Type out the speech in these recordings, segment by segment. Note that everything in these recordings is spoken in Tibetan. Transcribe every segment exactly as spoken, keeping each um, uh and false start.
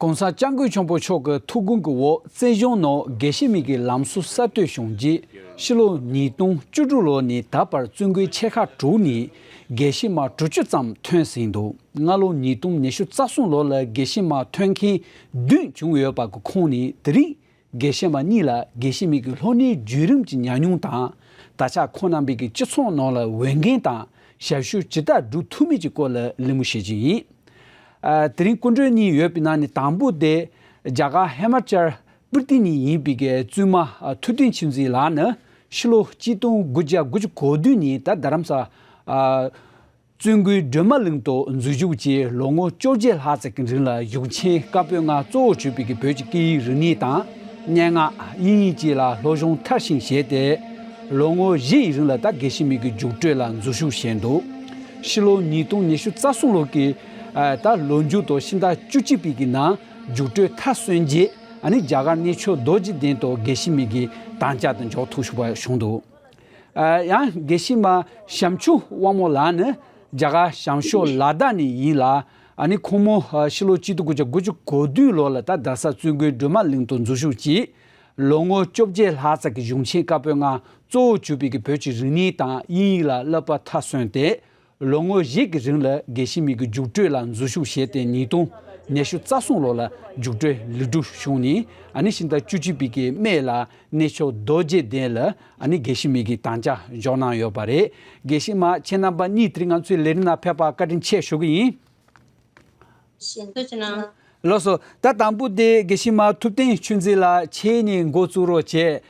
༸གོང་ས་༸སྐྱབས་མགོན་ཆེན་པོ་མཆོག་གི་ཐུགས་དགོངས་ཀྱི་འོག་བཙན་གཞུང་ནང་དགེ་བཤེས་མའི་གི་ལམ་སྲོལ་གསར་གཏོད་བྱུང་རྗེས། ཕྱི་ལོ་ཉིས་སྟོང་བཅུ་དྲུག་ལོ་ནས་ད་བར་བཙུན་དགོན་ཆེ་ཁག་དྲུག་ནས་དགེ་བཤེས་མ་དྲུག་ཅུ་ཙམ་ཐོན་ཟིན་འདུག་སྔ་ལོ་ཉིས་སྟོང་ཉི་ཤུ་རྩ་གསུམ་ལོ་ལ་དགེ་བཤེས་མ་ཐོན་མཁན་བདུན་བྱུང་ཡོད་པ་གི་ཁོངས་ནས། དེ་རིང་དགེ་བཤེས་མ་གཉིས་ལ་དགེ་བཤེས་མའི་གི་སློབ་གཉེར་བརྒྱུད་རིམ་གྱི་ཉམས་མྱོང་དང་། ད་ཆ་ཁོང་རྣམ་པའི་གི་སྤྱི་ཚོགས་ནང་ལ་འོས་འགན་དང་ཞབས་ཞུ་ཇི་ལྟར་སྒྲུབ་ཐུབ་མིན་གྱི་སྐོར་ལ་གླེང་མོལ་བྱེད་ཀྱི་ཡིན། ཨ། དེ་རིང་སྐུ་མགྲོན་གཉིས་ཡོད་པའི་ནང་ནས་དང་པོ་དེ་རྒྱ་གར་ཧི་མ་ཅལ་སྤི་ཏི་ནས་ཡིན་པའི་གི་བཙུན་མ་ཐུབ་བསྟན་ཆོས་འཛིན་ལགས་ནི་ཕྱི་ལོ་གཅིག་སྟོང་དགུ་བརྒྱ་དགུ་བཅུ་གོ་བདུན་ནས་ད་རྡ་རམ་ས་ཨ། བཙུན་དགོན་སྒྲོལ་མ་གླིང་དུ་འཛུལ་ཞུགས་ཀྱིས་ལོ་ངོ་བཅོ་བརྒྱད་ལྷག་ཙམ་གྱི་རིང་ལ་གཞུང་ཆེན་བཀའ་པོད་ལྔ་གཙོ་བོར་གྱུར་པའི་གི་བོད་ཀྱི་སྐད་ཡིག་རིག་གནས་དང་། སྙན་ངག་དབྱིན་ཡིག་བཅས་ལ་སློབ་སྦྱོང་མཐར་ཕྱིན་བྱས་ཏེ། ལོ་ངོ་བཞི་ཡི་རིང་ལ་ད་དགེ་བཤེས་མའི་གི་རྒྱུགས་སྤྲོད་ལ་འཛུལ་ཞུགས་བྱས་འདུག་ཕྱི་ལོ་ཉིས་སྟོང་ཉི་ཤུ་རྩ་གསུམ་ལོ་གི་ཨ། ད་ལོ་མཇུག་དང་ཕྱི་ཟླ་བཅུ་གཅིག་པའི་གི་ནང་རྒྱུགས་སྤྲོད་མཐར་སོན་རྗེས། ཨ་ནི་རྒྱ་གར་གནས་མཆོག་རྡོ་རྗེ་གདན་དུ་དགེ་བཤེས་མའི་གི་དམ་བཅའ་དུ་འཇོག་ཐུབ་ཞུ་བ་བྱུང་འདུག་ཨ། ཡང་དགེ་བཤེས་མ་བྱམས་ཆོས་དབང་མོ་ལགས་ནི་རྒྱ་གར་བྱང་ཕྱོགས་ལ་དྭགས་ནས་ཡིན་ལ། ཨ་ནི་ཁོང་མོ་ཕྱི་ལོ་གཅིག་སྟོང་དགུ་བརྒྱ་དགུ་བཅུ་གོ་བདུན་ལོ་ལ་ད་རྡ་ས་བཙུན་དགོན་སྒྲོལ་མ་གླིང་དུ་འཛུལ་ཞུགས་ཀྱིས་ལོ་ངོ་བཅོ་བརྒྱད་ལྷག་ཙམ་གྱི་གཞུང་ཆེན་བཀའ་པོད་ལྔ་གཙོ་བོར་གྱུར་པའི་གི་བོད་ཀྱི་རིག་གནས་དང་དབྱིན་ཡིག་ལ་བསླབ་པ་མཐར་སོན་ཏེ། ལོ་ངོ་བཞི་གི་རིང་ལ་དགེ་བཤེས་མའི་གི་རྒྱུགས་སྤྲོད་ལ་འཛུལ་ཞུགས་བྱས་ཏེ། ཉིས་སྟོང་ཉི་ཤུ་རྩ་གསུམ་ལོ་ལ་རྒྱུགས་སྤྲོད་ལེགས་གྲུབ་བྱུང་ནས། ཨ་ནི་ཕྱི་ཟླ་བཅུ་གཅིག་པའི་གི་སྨད་ལ་གནས་མཆོག་རྡོ་རྗེ་གདན་ལ་ཨ་ནི་དགེ་བཤེས་མའི་གི་དམ་བཅའ་འཇོག་གནང་ཡོད་པ་རེད། དགེ་བཤེས་མ་ཁྱེད་རྣམ་པ་གཉིས་དེ་རིང་ང་ཚོའི་ལས་རིམ་ནང་ཕེབས་པར་བཀའ་དྲིན་ཆེ་ཞུ་གི་ཡིན། ཞེས་འདུག་ཅེ་ན། ལགས་སོ། ད་དང་པོ་དེ་དགེ་བཤེས་མ་ཐུབ་བསྟན་ཆོས་འཛིན་ལགས་ཁྱེད་ནས་འགོ་བཙུགས་རོགས་བྱེད།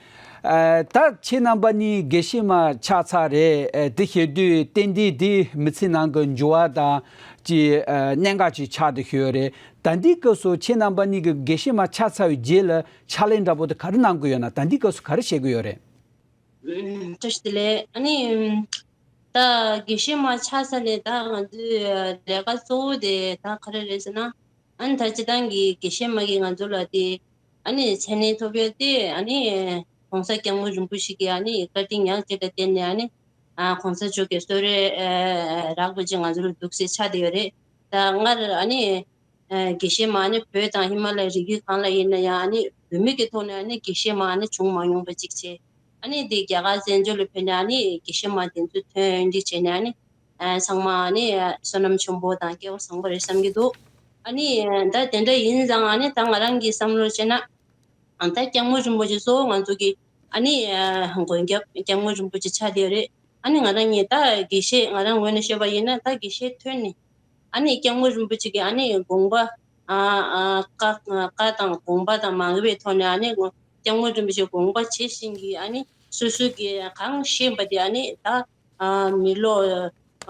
ཨ། ད་ཁྱེད་རྣམ་པ་གཉིས་དགེ་བཤེས་མ་ཆགས་ཚར་རེད། ཨ། དེ་བྱེད་དུས་ཏན་ཏན་དེ་མི་ཚེ་ནང་གི་འགྱུར་བ་དང་ཅིག་ཨ། གནད་འགག་ཅིག་ཆགས་བསྡད་ཡོད་རེད། ད་འདི་སྐབས་སུ་ཁྱེད་རྣམ་པ་གཉིས་ཀྱི་དགེ་བཤེས་མ་ཆགས་ཚར་བའི་རྗེས་ལ་ཕྱག་ལས་འདྲ་པོ་དེ་ག་རེ་གནང་གི་ཡོད་ན། ད་འདི་སྐབས་སུ་ག་རེ་བྱེད་ཀྱི་ཡོད་རེད། ཨུམ། བཀྲ་ཤིས་བདེ་ལེགས། ཨ་ནི་ཨུམ། ད་དགེ་བཤེས་མ་ཆགས་ས་ནས་ད་ང་ཚོའི་ལས་ཀ་གཙོ་བོ་དེ་ད་ག་རེ་རེད་ཟེར་ན། ཨ་ནི་ད་སྤྱིར་བཏང་གི་དགེ་བཤེས་མ་གིས་ང་ཚོ་ལ་དེ་ཨ་ནི་མཚན་གནས་ཐོབ་ཡ་དེ། ཨ་ནི་༸གོང་ས་༸སྐྱབས་མགོན་རིན་པོ་ཆེ་གི་ཨ་ནི་བཀའ་དྲིན་ཉག་གཅིག་ལ་བརྟེན་ནས། ཨ་ནི་༸གོང་ས་མཆོག་གི་གསོལ་རས་རགས་པ་ཅིག་ང་ཚོ་ལ་འདུག་སེ་ཆགས་བསྡད་ཡོད་རེད། ད་སྔར་ཨ་ནི་ཨ། དགེ་བཤེས་མ་ཨ་ནི་བོད་དང་ཧི་མ་ལ་ཡའི་རི་རྒྱུད་གང་ལ་ཡིན་ན་ཡང་། ཨ་ནི་བོད་མི་གི་ཐོག་ནས་ཨ་ནི་དགེ་བཤེས་མ་ཨ་ནི་བྱུང་མ་མྱོང་པ་ཅིག་བྱས། ཨ་ནི་དེ་རྒྱ་གར་བཙན་བྱོལ་ལ་ཕེབས་ནས་ཨ་ནི་དགེ་བཤེས་མ་དེ་ཚོ་ཐོན་འདི་བྱས་ནས། ཨ་ནི་ཨ། ཚང་མ་ཨ་ནི་བསོད་ནམས་ཆེན་པོ་དང་སྐལ་བ་བཟང་པོ་རེད་བསམ་གྱི་འདུག་ཨ་ནི་ད་དེ་འདྲ་ཡིན་ཙང་། ཨ་ནི་ད་ང་རང་གི་བསམ་བློར་བྱས་ན། ཨ། ད་༸སྐྱབས་མགོན་རིན་པོ་ཆེ་གཙོ་བོ་ང་ཚོ་གི་ཨ་ནི་ཨ། མགོན་སྐྱབས་༸སྐྱབས་མགོན་རིན་པོ་ཆེ་ཆགས་བསྡད་ཡོད་རེད། ཨ་ནི་ང་རང་གཉིས་ད་དགེ་བཤེས། ང་རང་ངོས་ནས་བཤད་པ་ཡིན་ན། ད་དགེ་བཤེས་ཐོན་ནས་ཨ་ནི་༸སྐྱབས་མགོན་རིན་པོ་ཆེ་གི་ཨ་ནི་དགོངས་པ། ཨ། ཨ། བཀའ། བཀའ་དང་དགོངས་པ་དང་མ་འགལ་བའི་ཐོག་ནས། ཨ་ནི་༸སྐྱབས་མགོན་རིན་པོ་ཆེ་དགོངས་པ་ཇི་བཞིན་གྱི་ཨ་ནི་སོ་སོ་གི་གང་ཤེས་པ་དེ། ཨ་ནི་ད་ཨ། མི་ལོ་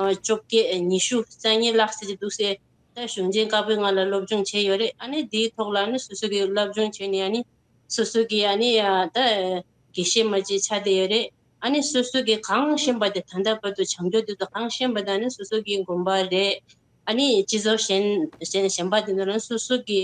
ཨ། བཅོ་བརྒྱད། ཉི་ཤུ་རྩ་གཉིས་ལྷག་ཙམ་ཅིག་འདུག་སེ་ད་གཞུང་ཆེན་བཀའ་པོད་ལྔ་ལ་སློབ་སྦྱོང་བྱས་ཡོད་རེད། ཨ་ནི་དེའི་ཐོག་ལ་ཨ་ནི་སོ་སོ་གི་སློབ་སྦྱོང་བྱས་ནས། ཨ་ནི་སོ་སོ་གི་ཨ་ནི་ཨ། ད་དགེ་བཤེས་མ་ཅིག་ཆགས་བསྡད་ཡོད་རེད། ཨ་ནི་སོ་སོ་གི་གང་ཤེས་པ་དེ། ད་ལྟ་བར་དུ་བྱམས་སྐྱོང་དེ་ཚོ་གང་ཤེས་པ་དེ་ཨ་ནི་སོ་སོ་གི་དགོན་པ་རེད། ཨ་ནི་སྤྱི་ཚོགས་གཞན་གཞན་གཞན་པ་དེ་ཚོ་ལ་སོ་སོ་གི་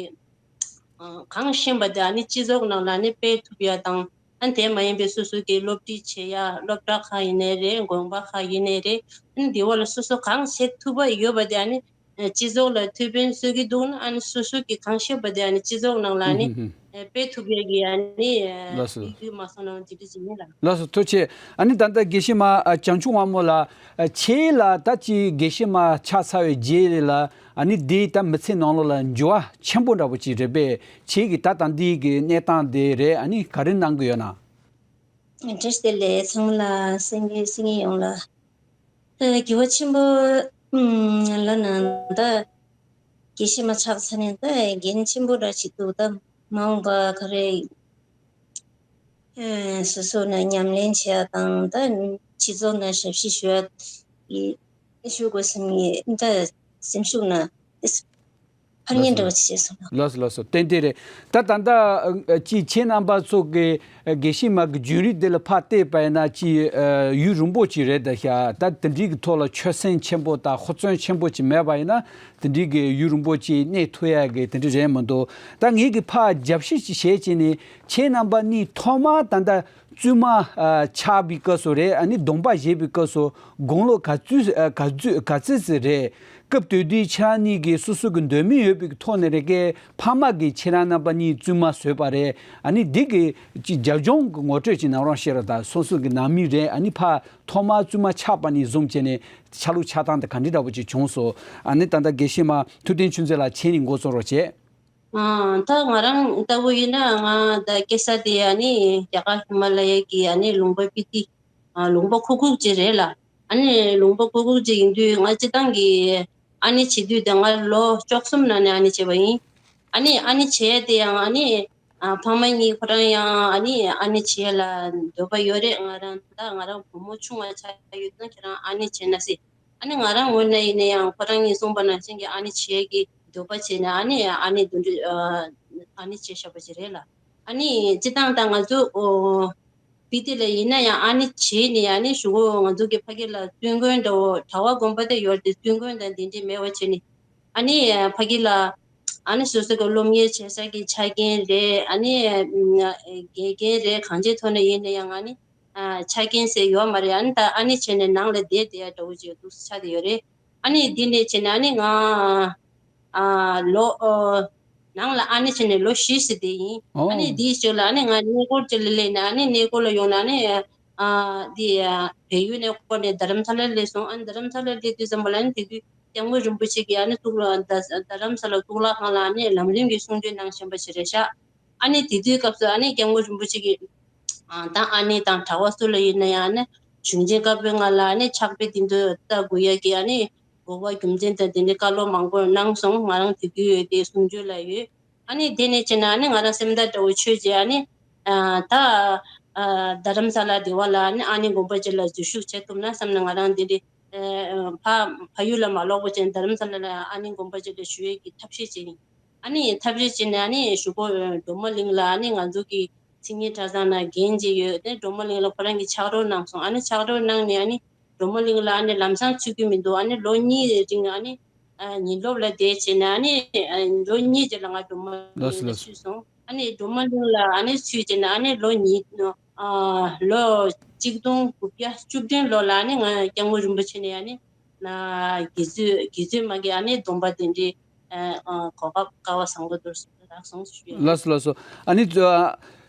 ཨ། གང་ཤེས་པ་དེ་ཨ་ནི་སྤྱི་ཚོགས་ནང་ལ་ཨ་ནི་སྤེལ་ཐུབ་ཡ་དང་། ཨ་ནི་དེ་མ་ཡིན་པའི་སོ་སོ་གི་སློབ་ཁྲིད་བྱེད་ཡ། སློབ་གྲྭ་ཁག་ཡིན་ནའི་རེད། དགོན་པ་ཁག་ཡིན་ནའི་རེད། ཨ་ནི་དེ་བ་ལ་སོ་སོ་གང་བྱེད་ཐུབ་པ་ཡོད་པ་དེ་ཨ་ནི་སྤྱི་ཚོགས་ལ་ཐུགས་ཕན་གསོས་ཀྱི་འདུག་ན། ཨ་ནི་སོ་སོ་གི་གང་ཤེས་པ་དེ་ཨ་ནི་སྤྱི་ཚོགས་ནང་ལ་ཨ་ནི་ཨ། སྤེལ་ཐུབ་ཡ་གི་ཨ་ནི་ཨ། ལགས་སོ། ཡིད་འགུལ་མ་སོང་ན་འདི་འདྲ་ཅིག་ཡིན་ལ། ལགས་སོ། ཐུགས་རྗེ་ཆེ། ཨ་ནི་ད་ལྟ་དགེ་བཤེས་མ་ཨ། བྱང་ཆུབ་དབང་མོ་ལགས། ཨ། ཁྱེད་ལ་ད་ཅིག་དགེ་བཤེས་མ་ཆགས་ཚར་བའི་རྗེས་ལ་ཨ་ནི་འདི་ད་མི་ཚེ་ནང་ལོགས་ལ་འགྱུར་བ་ཆེན་པོ་འདྲ་པོ་ཅིག་རེད་པས། ཁྱེད་ཀྱིས་ད་ད་འདི་གི་གནས་སྟངས་དེ་རེད། ཨ་ནི་ག་རེ་གནང་གི་ཡོད་ན། བཀྲ་ཤིས་བདེ་ལེགས། ཚང་མ་ལ། གསན་མཁན་གསན་མཁན་ཡོངས་ལ། ཨ། འགྱུར་བ་ཆེན་པོ་ལབ་ན། ད་དགེ་བཤེས་མ་ཆགས་ཚར་ནས་ད་འགན་ཆེན་པོ་འདྲ་ཞིག་འདུག་ད་མ་འོངས་པ་ག་རེ། ཨ། སོ་སོ་ནས་ཉམས་ལེན་བྱེད་ཡ་དང་། ད་སྤྱི་ཚོགས་ནང་ཞབས་ཕྱི་ཞུ་ཡ་ཡི་ཞུ་དགོས་བསམ་གྱི། ད་སེམས་ཤུགས་ན་ཕར་ཉིན་འདྲ་བ་ཅིག་བྱས་སོང་ལ། ལགས་སོ། ལགས་སོ། ཏན་ཏན་རེད། ད་ད་ལྟ་ཅིག་ཁྱེད་རྣམ་པ་ཚོ་གི་དགེ་བཤེས་མ་གི་རྒྱུན་རིང་འདི་ལ་ཕར་བལྟས་པ་ཡིན་ན། ཅིག་ཡུན་རིང་པོ་ཅིག་རེད་ད་ཤག་ད་དེ་འདྲའི་གི་ཐོག་ལ་ཆོད་སེམས་ཆེན་པོ་དང་ཧུར་བརྩོན་ཆེན་པོ་ཅིག་མེད་པ་ཡིན་ན། དེ་འདྲའི་གི་ཡུན་རིང་པོ་ཅིག་གནས་ཐུབ་ཡ་གི་དེ་འདྲ་རེད་མི་འདུག་ད་ངས་གི་ཕར་རྒྱབ་བཤིག་ཅིག་བྱས་བྱས་ནས། ཁྱེད་རྣམ་པ་གཉིས་ཐོག་མར་ད་ལྟ་བཙུན་མ་ཨ་ཆགས་པའི་སྐབས་སུ་རེད། ཨ་ནི་སྡོམ་པ་བཞེས་པའི་སྐབས་སུ་དགུང་ལོ་ག་ཚོད་ཨ་ག་ཚོད་ག་ཚོད་ཙམ་རེད། སྐབས་དེ་དུས་ཁྱེད་རང་གཉིས་ཀྱིས་སོ་སོ་གི་འདོད་མོས་ཡོད་པའི་ཐོག་ནས་རེད་ཀའི་ཕ་མ་གིས་ཁྱེད་རང་རྣམ་པ་གཉིས་བཙུན་མ་བཟོས་པ་རེད། ཨ་ནི་འདི་གི་ཅིག་རྒྱབ་ལྗོངས་ཀྱི་ངོ་སྤྲོད་ཅིག་གནང་རོགས་ཞེས་ར། ད་སོ་སོ་གི་ནང་མི་རེད། ཨ་ནི་ཕ་ཐོག་མར་བཙུན་མ་ཆགས་པ་ནས་བཟུང་བྱས་ནས་ཆ་ལུགས་ཆགས་སྟངས་དེ་ག་འདྲ་འདྲ་པོ་ཅིག་བྱུང་སོང་། ཨ་ནི་ད་ལྟ་དགེ་བཤེས་མ་ཐུབ་བསྟན་ཆོས་མཛད་ལགས་ཁྱེད་ནས་འགོ་རྩོམ་རོགས་བྱེད། ཨ། ད་ང་རང་ལྟ་བུ་ཡིན་ན་ང་ད་སྐྱེས་ས་དེ་ཨ་ནི་རྒྱ་གར་ཧི་མ་ལ་ཡ་གི་ཨ་ནི་ལུང་པ་སྤི་ཏི། ཨ། ལུང་པ་ཁུག་ཁུག་ཅིག་རེད་ལ། ཨ་ནི་ལུང་པ་ཁུག་ཁུག་ཅིག་ཡིན་དུས་ང་སྤྱིར་བཏང་གི་ཨ་ནི་བྱེད་དུས་དེ་ང་ལོ་བཅུ་གསུམ་ནང་ནས་ཨ་ནི་བྱས་པ་ཡིན། ཨ་ནི་ཨ་ནི་བྱས་དེ་ཡང་ཨ་ནི་ཨ་ཕ་མ་གཉིས་ཁོ་རང་ཡང་ཨ་ནི་ཨ་ནི་བྱས་ལ་འདོད་པ་ཡོད་རེད། ང་རང་ད་ང་རང་བུ་མོ་ཆུང་བ་ཆགས་ཡོད་ན་ཁྱེད་རང་ཨ་ནི་བྱས་ན་སྲིད། ཨ་ནི་ང་རང་ངོས་ནས་ཡིན་ན་ཡང་ཁོ་རང་གཉིས་གསུངས་པ་ནང་བཞིན་གྱི་ཨ་ནི་བྱེད་ཀྱི་འདོད་པ་བྱས་ནས་ཨ་ནི་ཨ་ནི་འདུ་འདྲི་ཨ་ནི་བྱས་བཞག་པ་ཅིག་རེད་ལ། ཨ་ནི་སྤྱིར་བཏང་ད་ང་ཚོ་ཨོ་སྤི་ཏི་ལ་ཡིན་ན་ཡང་ཨ་ནི་བྱས་ནས་ཨ་ནི་གཞུག་གུ་ང་ཚོ་གི་ཕ་གི་ལ་བཙུན་དགོན་འདྲ་བོ་གྲྭ་པ་དགོན་པ་དེ་ཡོད་དེ་བཙུན་དགོན་དང་དེ་འདྲས་མེད་པ་བྱས་ནས་ཨ་ནི་ཕ་གི་ལ་ཨ་ནི་སོ་སོ་གི་སློབ་གཉེར་བྱེད་ས་གི་ཆ་རྐྱེན་རེད། ཨ་ནི་དགེ་རྒན་རེད། གང་ཅིའི་ཐོག་ནས་ཡིན་ན་ཡང་ཨ་ནི། ཨ། ཆ་རྐྱེན་ཟེར་ཡོད་མ་རེད། ཨ་ནི་ད་ཨ་ནི་བྱས་ནས་ནང་ལ་བསྡད་བསྡད་ཡ་འདྲ་བོ་ཅིག་འདུག་ཆགས་བསྡད་ཡོད་རེད། ཨ་ནི་འདི་ནས་བྱས་ནས་ཨ་ནི་ང་ཨ་ལོ་ཨོ་ནང་ལ་ཨ་ནི་བྱས་ནས་ལོ་བཞི་ཙམ་བསྡད་ཡིན། ཨ་ནི་ཨོ། འདིའི་རྗེས་ལ་ཨ་ནི་ང་གནས་སྐོར་ཅིག་ལ་སླེབས་ནས་ཨ་ནི་གནས་སྐོར་ལ་ཡོང་ནས་ཨ་ནི་ཨ་འདི་ཨ་བལ་ཡུལ་ནས་འཁོར་ནས་རྡ་རམ་ས་ལར་སླེབས་སོང་། ཨ་ནི་རྡ་རམ་ས་ལར་སླེབས་དུས་ཙམ་པ་ལ་ཨ་ནི་དེ་དུས་སྐྱབས་མགོན་རིན་པོ་ཆེ་གིས་ཨ་ནི་གཙུག་ལག་རྡ་རྡ་རམ་ས་ལ་གཙུག་ལག་ཁང་ལ་ཨ་ནི་ལམ་རིམ་གྱི་གསུང་ཆོས་གནང་བཞིན་པ་ཞིག་རེད་ཤག་ཨ་ནི་དེ་དུས་སྐབས་སུ་ཨ་ནི་སྐྱབས་མགོན་རིན་པོ་ཆེ་གིས་ཨ་ད་ཨ་ནི་དང་གྲྭ་པ་སུ་ལ་ཡིན་ན་ཡང་ཨ་ནི་གཞུང་ཆེན་བཀའ་པོད་ལྔ་ལ་ཨ་ནི་ཕྱག་དཔེ་དེ་ཚོ་ལྟ་དགོས་ཡ་གི་ཨ་ནི་དགོས་པ་རྒྱུ་མཚན་དང་དེ་འདྲའི་བཀའ་སློབ་མང་པོ་གནང་སོང་། ང་རང་དེ་དུས་དེ་གསུང་ཆོས་ལ་ཡོད། ཨ་ནི་དེ་ནས་བྱས་ན་ཨ་ནི་ང་རང་སེམས་ཐག་འདྲ་བོ་ཆོད་རྗེས་ཨ་ནི་ཨ་ད་ཨ་རྡ་རམ་ས་ལ་དེ་བ་ལ་ཨ་ནི་ཨ་ནི་དགོན་པ་ཅིག་ལ་འཛུལ་ཞུགས་བྱེད་ཐུབ་ན་བསམ་ནས་ང་རང་དེ་འདྲའི་ཨ་ཕ་ཕ་ཡུལ་ལ་མ་ལོག་པ་བྱས་རྡ་རམ་ས་ལ་ལ་ཨ་ནི་དགོན་པ་ཅིག་ལ་ཞུ་ཡས་ཀྱི་ཐབས་ཤེས་བྱས་ཡིན། ཨ་ནི་ཐབས་ཤེས་བྱས་ནས་ཨ་ནི་གཞུག་གུ་སྒྲོལ་མ་གླིང་ལ་ཨ་ནི་ང་ཚོ་གི་མཚན་ཉིད་གྲྭ་ཚང་ནང་རྒན་ཅིག་ཡོད་དེ་སྒྲོལ་མ་གླིང་ལ་ཁོ་རང་གིས་ཕྱག་རོགས་གནང་སོང་། ཨ་ནི་ཕྱག་རོགས་གནང་ནས་ཨ་ནི་སྒྲོལ་མ་གླིང་ལ་ཨ་ནི་ལམ་སང་ཚུད་ཀྱི་མི་འདུག་ཨ་ནི་ལོ་གཉིས་རིང་ཨ་ནི་ཨ་ཉིན་སློབ་ལ་བསྡད་བྱས་ནས་ཨ་ནི་ཨ་ལོ་གཉིས་རྗེས་ལ་ང་སྒྲོལ་མ་ལགས་སོ་གླིང་ལ་ལགས་སོ། ཚུད་སོང་། ཨ་ནི་སྒྲོལ་མ་གླིང་ལ་ཨ་ནི་ཚུད་བྱས་ནས་ཨ་ནི་ལོ་གཉིས་ཨ་ལོ་གཅིག་སྟོང་དགུ་བརྒྱ་བཅུ་བདུན་ལོ་ལ་ཨ་ནི་ང་སྐྱབས་མགོན་རིན་པོ་ཆེ་ནས་ཨ་ནི་ན་དགེ་ཚུལ་དགེ་ཚུལ་མ་གི་ཨ་ནི་སྡོམ་པ་དེ་འདྲའི་ཨ་ཨ་གོ་སྐབས་སྐལ་བ་བཟང་པོ་དེ་རག་སོང་ཞུ་ཡ། ལགས་སོ་ལགས་སོ། ཨ་ནི་ཨ་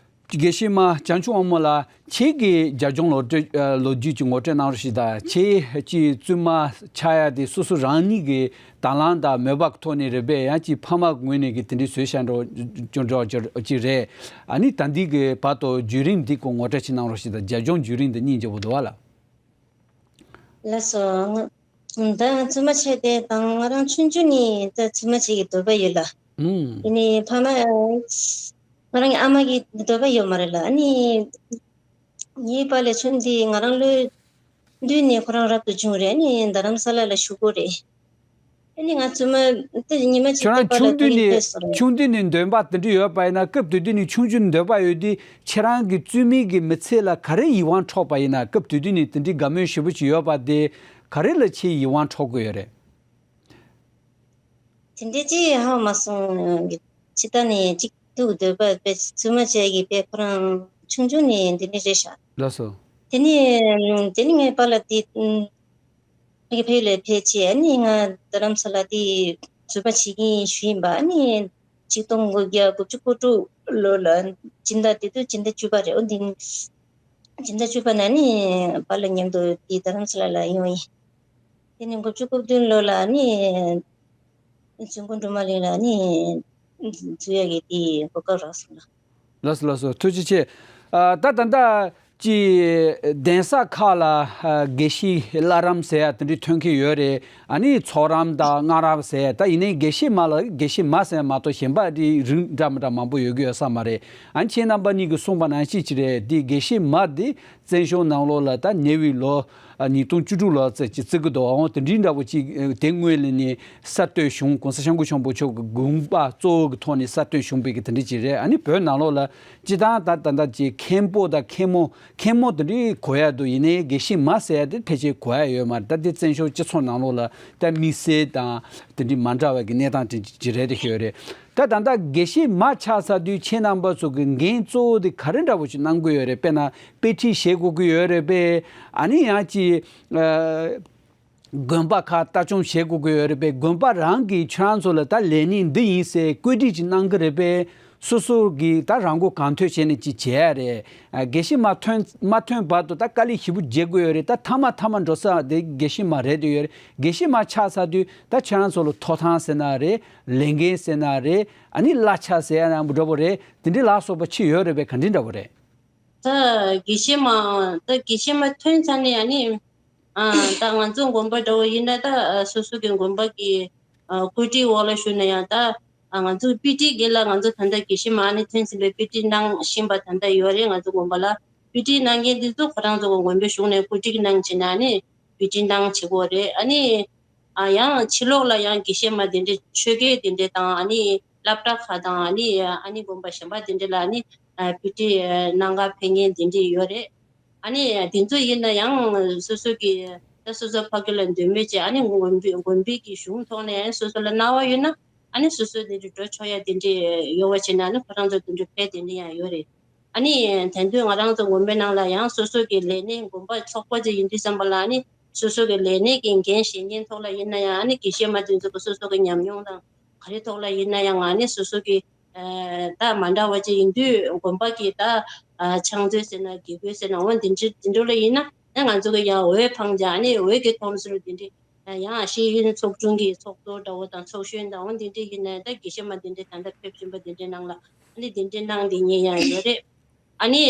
དགེ་བཤེས་མ་བྱང་ཆུབ་དབང་མོ་ལགས་ཁྱེད་ཀྱི་རྒྱབ་ལྗོངས་ལོ་རྒྱུས་ཨ་ལོ་རྒྱུས་ཀྱི་ངོ་སྤྲོད་གནང་རོགས་ཞེས་དང་། ཁྱེད་ཀྱིས་བཙུན་མ་ཆགས་ཡ་དེ་སོ་སོ་རང་ཉིད་ཀྱི་དང་བླངས་དང་མོས་པ་ཐོག་ནས་རེད་པས། ཡང་ཅིག་ཕ་མ་ངོས་ནས་ཀྱི་དེ་འདྲའི་བཟོས་བཞག་འགྲོ་འགྲོ་འགྲོ་ཅིག་རེད། ཨ་ནི་ད་འདི་གི་བར་དུ་བརྒྱུད་རིམ་འདི་སྐོར་ངོ་སྤྲོད་ཅིག་གནང་རོགས་ཞེས་དང་། རྒྱབ་ལྗོངས་བརྒྱུད་རིམ་འདི་སྙིང་རྗེ་པོ་འདུག་བ་ལགས། ལགས་སོ། ང་ད་བཙུན་མ་ཆགས་དེ་དང་ང་རང་ཆུང་ཆུང་ནས་ད་བཙུན་མ་ཆགས་ཀྱི་འདོད་པ་ཡོད་ལ། ཨུམ། ཡིན་ནའི་ཕ་མ་ང་རང་གི་ཨ་མ་གི་འདོད་པ་ཡོད་མ་རེད་ལ། ཨ་ནི་ངའི་པཱ་ལགས་ཆུང་དུས་ང་རང་ལོ་བདུན་ནས་ཁོ་རང་རབ་ཏུ་བྱུང་རེད། ཨ་ནི་རྡ་རམ་ས་ལ་ལ་བཞུགས་ཀྱི་རེད། ཨ་ནི་ང་བཙུན་མ་དེ་ཉི་མ་གཅིག་ཁྱོད་རང་པཱ་ལགས་ཆུང་དུས་ཕ་གིར་ནས་ཕེབས་སོང་རེད། ཆུང་དུས་ནས་འདོད་པ་དེ་འདྲ་ཡོད་པ་ཡིན་ན། སྐབས་དེ་དུས་ནས་ཆུང་ཆུང་འདོད་པ་ཡོད་དུས་ཁྱེད་རང་གི་བཙུན་མའི་གི་མི་ཚེ་ལ་ག་རེ་ཡིད་དབང་འཕྲོག་པ་ཡིན་ན། སྐབས་དེ་དུས་ནས་དེ་འདྲའི་དགའ་མོས་ཞེ་པོ་ཅིག་ཡོད་པ་དེ་ག་རེ་ལ་ཁྱེད་ཡིད་དབང་འཕྲོག་གི་ཡོད་རེད། དེ་འདྲའི་ཅི་ཧ་མ་སོང་། ཕྱི་ལྟ་ནས་གཅིག་ཏུ་འདོད་པ་དཔེ་བཙུན་མ་བྱས་ཀྱི་དཔེ་ཁོ་རང་ཆུང་ཆུང་ནས་འདི་འདྲ་རེད་ཤག་ལགས་སོ། དེ་ནས་དེ་ནས་ངའི་པཱ་ལགས་དེ་ཕ་གི་ཕ་ཡུལ་ལ་ཕེབས་བྱས། ཨ་ནི་ང་རྡ་རམ་ས་ལ་དེ་བཙུན་མ་བྱེད་ཀྱི་ཡིན་ཞུས་ཡིན་པ། ཨ་ནི་ཆིག་སྟོང་དགུ་བརྒྱ་དགུ་བཅུ་གོ་དྲུག་ལོ་ལ་སྤྱི་ཟླ་དེ་དུས་སྤྱི་ཟླ་བཅུ་པ་རེད། འོ་འདི་སྤྱི་ཟླ་བཅུ་པ་ན་ནི་པཱ་ལགས་མཉམ་དུ་དེ་རྡ་རམ་ས་ལ་ལ་ཡོང་ཡིན། དེ་ནས་དགུ་བཅུ་གོ་བདུན་ལོ་ལ་ནི་བཙུན་དགོན་སྒྲོལ་མ་གླིང་ལ་ནི་འཛུལ་ཡ་གི་དེ་གོ་སྐབས་རག་སོང་ལ། ལགས་སོ་ལགས་སོ། ཐུགས་རྗེ་ཆེ། ཨ་ད་ད་ལྟ་ཅི་གདན་ས་ཁག་ལ་ཨ་དགེ་བཤེས་བླ་རབས་ཟེར་ཡ་དེ་འདྲའི་ཐོན་གྱི་ཡོད་རེད། ཨ་ནི་ཚོགས་རབས་དང་སྔགས་རབས་ཟེར་ཡ། ད་ཡིན་ནའི་དགེ་བཤེས་མ་ལ་དགེ་བཤེས་མ་ཟེར་ཡ་མ་གཏོགས་གཞན་པ་དེ་རིགས་འདྲ་མི་འདྲ་མང་པོ་ཡོད་ཀྱི་ཡོད་ས་མ་རེད། ཨ་ནི་ཁྱེད་རྣམ་པ་གཉིས་ཀྱིས་གསུངས་པ་ནང་བཞིན་ཅིག་རེད། དེ་དགེ་བཤེས་མ་དེ་བཙན་བྱོལ་ནང་ལོགས་ལ་ད་ཉེ་བའི་ལོ་ཨ་ཉིས་སྟོང་བཅུ་དྲུག་ལོ་ཙམ་ཅིག་བརྩི་གི་འདུག་འོང་དེ་འདྲའི་འདྲ་པོ་ཅིག་ཨ་དེ་སྔོན་ལ་ནི་གསར་གཏོད་བྱུང་། ༸གོང་ས་སྐྱབས་མགོན་ཆེན་པོ་མཆོག་གི་དགོངས་པ་གཙོ་བོ་གི་ཐོག་ནས་གསར་གཏོད་བྱུང་བའི་གི་དེ་འདྲ་ཅིག་རེད། ཨ་ནི་བོད་ནང་ལོགས་ལ་སྤྱིར་བཏང་ད་ད་ལྟ་ཅིག་མཁན་པོ་དང་མཁན་མོ་མཁན་མོ་དེ་འདྲའི་གོ་ཡ་འདུག་ཡིན་ནའི་དགེ་བཤེས་མ་ཟེར་ཡ་དེ་ཕལ་ཆེར་གོ་ཡ་ཡོད་མ་རེད། ད་དེ་བཙན་བྱོལ་སྤྱི་ཚོགས་ནང་ལོགས་ལ་ད་དམིགས་བསལ་དང་དེ་འདྲའི་མ་འདྲ་བ་གི་གནས་སྟངས་དེ་ཅིག་རེད་དེ་ཤོད་རེད། ད་ ད་ད་ལྟ་དགེ་བཤེས་མ་ཆགས་ཚར་དུས་ཁྱེད་རྣམ་པ་ཚོ་གི་འགན་གཙོ་བོ་དེ་ག་རེ་འདྲ་བོ་ཞིག་གནང་དགོས་ཡོད་རེད། དཔེར་ན་དཔེ་ཁྲིད་བྱེད་དགོས་ཀྱི་ཡོད་རེད་པས། ཨ་ནི་ཡང་ཅིག་ཨ། དགོན་པ་ཁག་ལྟ་སྐྱོང་བྱེད་དགོས་ཀྱི་ཡོད་རེད་པས། དགོན་པ་རང་གིས་ཁྱོད་རང་ཚོ་ལ་ད་ལས་གནས་འདི་ཡིན་ཟེར་བཀོད་སྒྲིག་ཅིག་གནང་གི་རེད་པས། སོ་སོ་གིས་ད་རང་མགོ་གང་ཐོན་བྱས་ནས་ཅིག་བྱས་ཡ་རེད། ཨ། དགེ་བཤེས་མ་ཐོན་མ་ཐོན་བར་དུ་ད་དཀའ་ལས་ཞེ་པོ་རྒྱག་དགོས་ཡོད་རེད། ད་མཐའ་མ་མཐའ་མ་འགྲོ་ས་དེ་དགེ་བཤེས་མ་རེད་འདོད་ཡོད་རེད། དགེ་བཤེས་མ་ཆགས་ཚར་དུས་ད་ཁྱོད་རང་ཚོ་ལ་ཐོབ་ཐང་ཟེར་ན་རེད། ལས་འགན་ཟེར་ན་རེད། ཨ་ནི་གླ་ཆ་ཟེར་ཡ་ན་འདྲ་བོ་རེད། དེ་འདྲའི་ལ་སོགས་པ་ཅིག་ཡོད་རེད་པས། ག་འདྲ་འདྲ་བོ་རེད། ད་དགེ་བཤེས་མ་ད་དགེ་བཤེས་མ་ཐོན་ཚར་ནས་ཨ་ནི། ཨ། ད་ང་ཚོ་དགོན་པ་འདྲ་བོ་ཡིན་ན་ད་སོ་སོ་གི་དགོན་པ་གི་ཨ་བཀོད་སྒྲིག་འོག་ལ་ཞུགས་ན་ཡང་ད་ང་ཚོ་དཔེ་ཁྲིད་དགེ་ལགས་ང་ཚོ་ད་ལྟ་དགེ་བཤེས་མ་ཨ་ནི་ཐོན་ཟིན་པའི་དཔེ་ཁྲིད་གནང་བཞིན་པ་ད་ལྟ་ཡོད་རེད། ང་ཚོ་དགོན་པ་ལ་དཔེ་ཁྲིད་གནང་མཁན་འདི་ཚོ་ཁོ་རང་ཚོ་གི་དགོན་པའི་གཞུང་ནས་བཀོད་སྒྲིག་གནང་བྱས་ན་ཨ་ནི་དཔེ་ཁྲིད་གནང་བྱེད་དགོས་རེད། ཨ་ནི། ཨ། ཡང་ཕྱི་ལོགས་ལ་ཡང་དགེ་བཤེས་མ་དེ་འདྲའི་ཆོས་དགེ་དེ་འདྲའི་དང་ཨ་ནི་སློབ་གྲྭ་ཁག་དང་ཨ་ནི་ཨ་ནི་དགོན་པ་གཞན་པ་དེ་འདྲ་ལ་ཨ་ནི་ཨ་དཔེ་ཁྲིད་གནང་ག་ཕེབས་མཁན་དེ་འདྲ་ཡོད་རེད། ཨ་ནི་དེ་ཚོ་ཡིན་ན་ཡང་སོ་སོ་གི་ད་སོ་སོ་ཕ་གི་ལ་འདོད་མོས་བྱས་ཨ་ནི་དགོན་པའི་དགོན་པའི་གི་གཞུང་ཐོག་ནས་ཡང་སོ་སོ་ལ་གནང་བ་ཡོད་ན་ཨ་ནི་སོ་སོ་དེ་འདྲ་འགྲོ་ཆོག་ཡ་དེ་འདྲ་ཡོད་པ་བྱས་ན་ཨ་ནི་ཁོ་རང་ཚོ་དེ་འདྲ་ཕེབས་དེ་འདྲ་ཡང་ཡོད་རེད། ཨ་ནི་དེང་དུས་ང་རང་ཚོ་དགོན་པའི་ནང་ལ་ཡང་སོ་སོ་གི་ལས་སྣེ་དགོན་པ་ཚོགས་པ་ཅིག་ཡིན་དུས་ཙམ་པ་ལ་ཨ་ནི་སོ་སོ་གི་ལས་སྣེ་གི་འགན་བཞེས་མཁན་ཐོག་ལ་ཡིན་ན་ཡང་ཨ་ནི་དགེ་བཤེས་མ་དེ་ཚོ་གི་སོ་སོ་གི་ཉམས་མྱོང་དང་ག་རེ་ཐོག་ལ་ཡིན་ན་ཡང་ཨ་ནི་སོ་སོ་གི་ཨ་ད་མ་འདྲ་བ་ཅིག་ཡིན་དུས་དགོན་པ་གི་ད་ཨ་ཕྱག་མཛོད་ཟེར་ན་དགེ་སྐོས་ཟེར་ན་འོ་འདི་འདྲ་འདི་འདྲ་ལ་ཡིན་ན་ཨ་ང་ཚོ་གི་ཡང་འོས་འཕངས་ཀྱང་ཨ་ནི་འོས་ཀྱི་ཐོག་ནས་སུ་རུ་འདི་འདྲ། ཡང་ཤེས་ཡོན་ཚོགས་ཆུང་གི་ཚོགས་གཙོ་འདྲ་བོ་དང་ཚོགས་གཞོན་དང་འོ་འདི་འདྲ་ཡིན་ན་ད་དགེ་བཤེས་མ་འདི་འདྲ་ད་ལྟ་ཕེབས་བཞིན་པ་འདི་འདྲའི་ནང་ལ་ཨ་ནི་འདི་འདྲ་གནང་འདི་ཉན་ཡང་ཡོད་རེད། ཨ་ནི་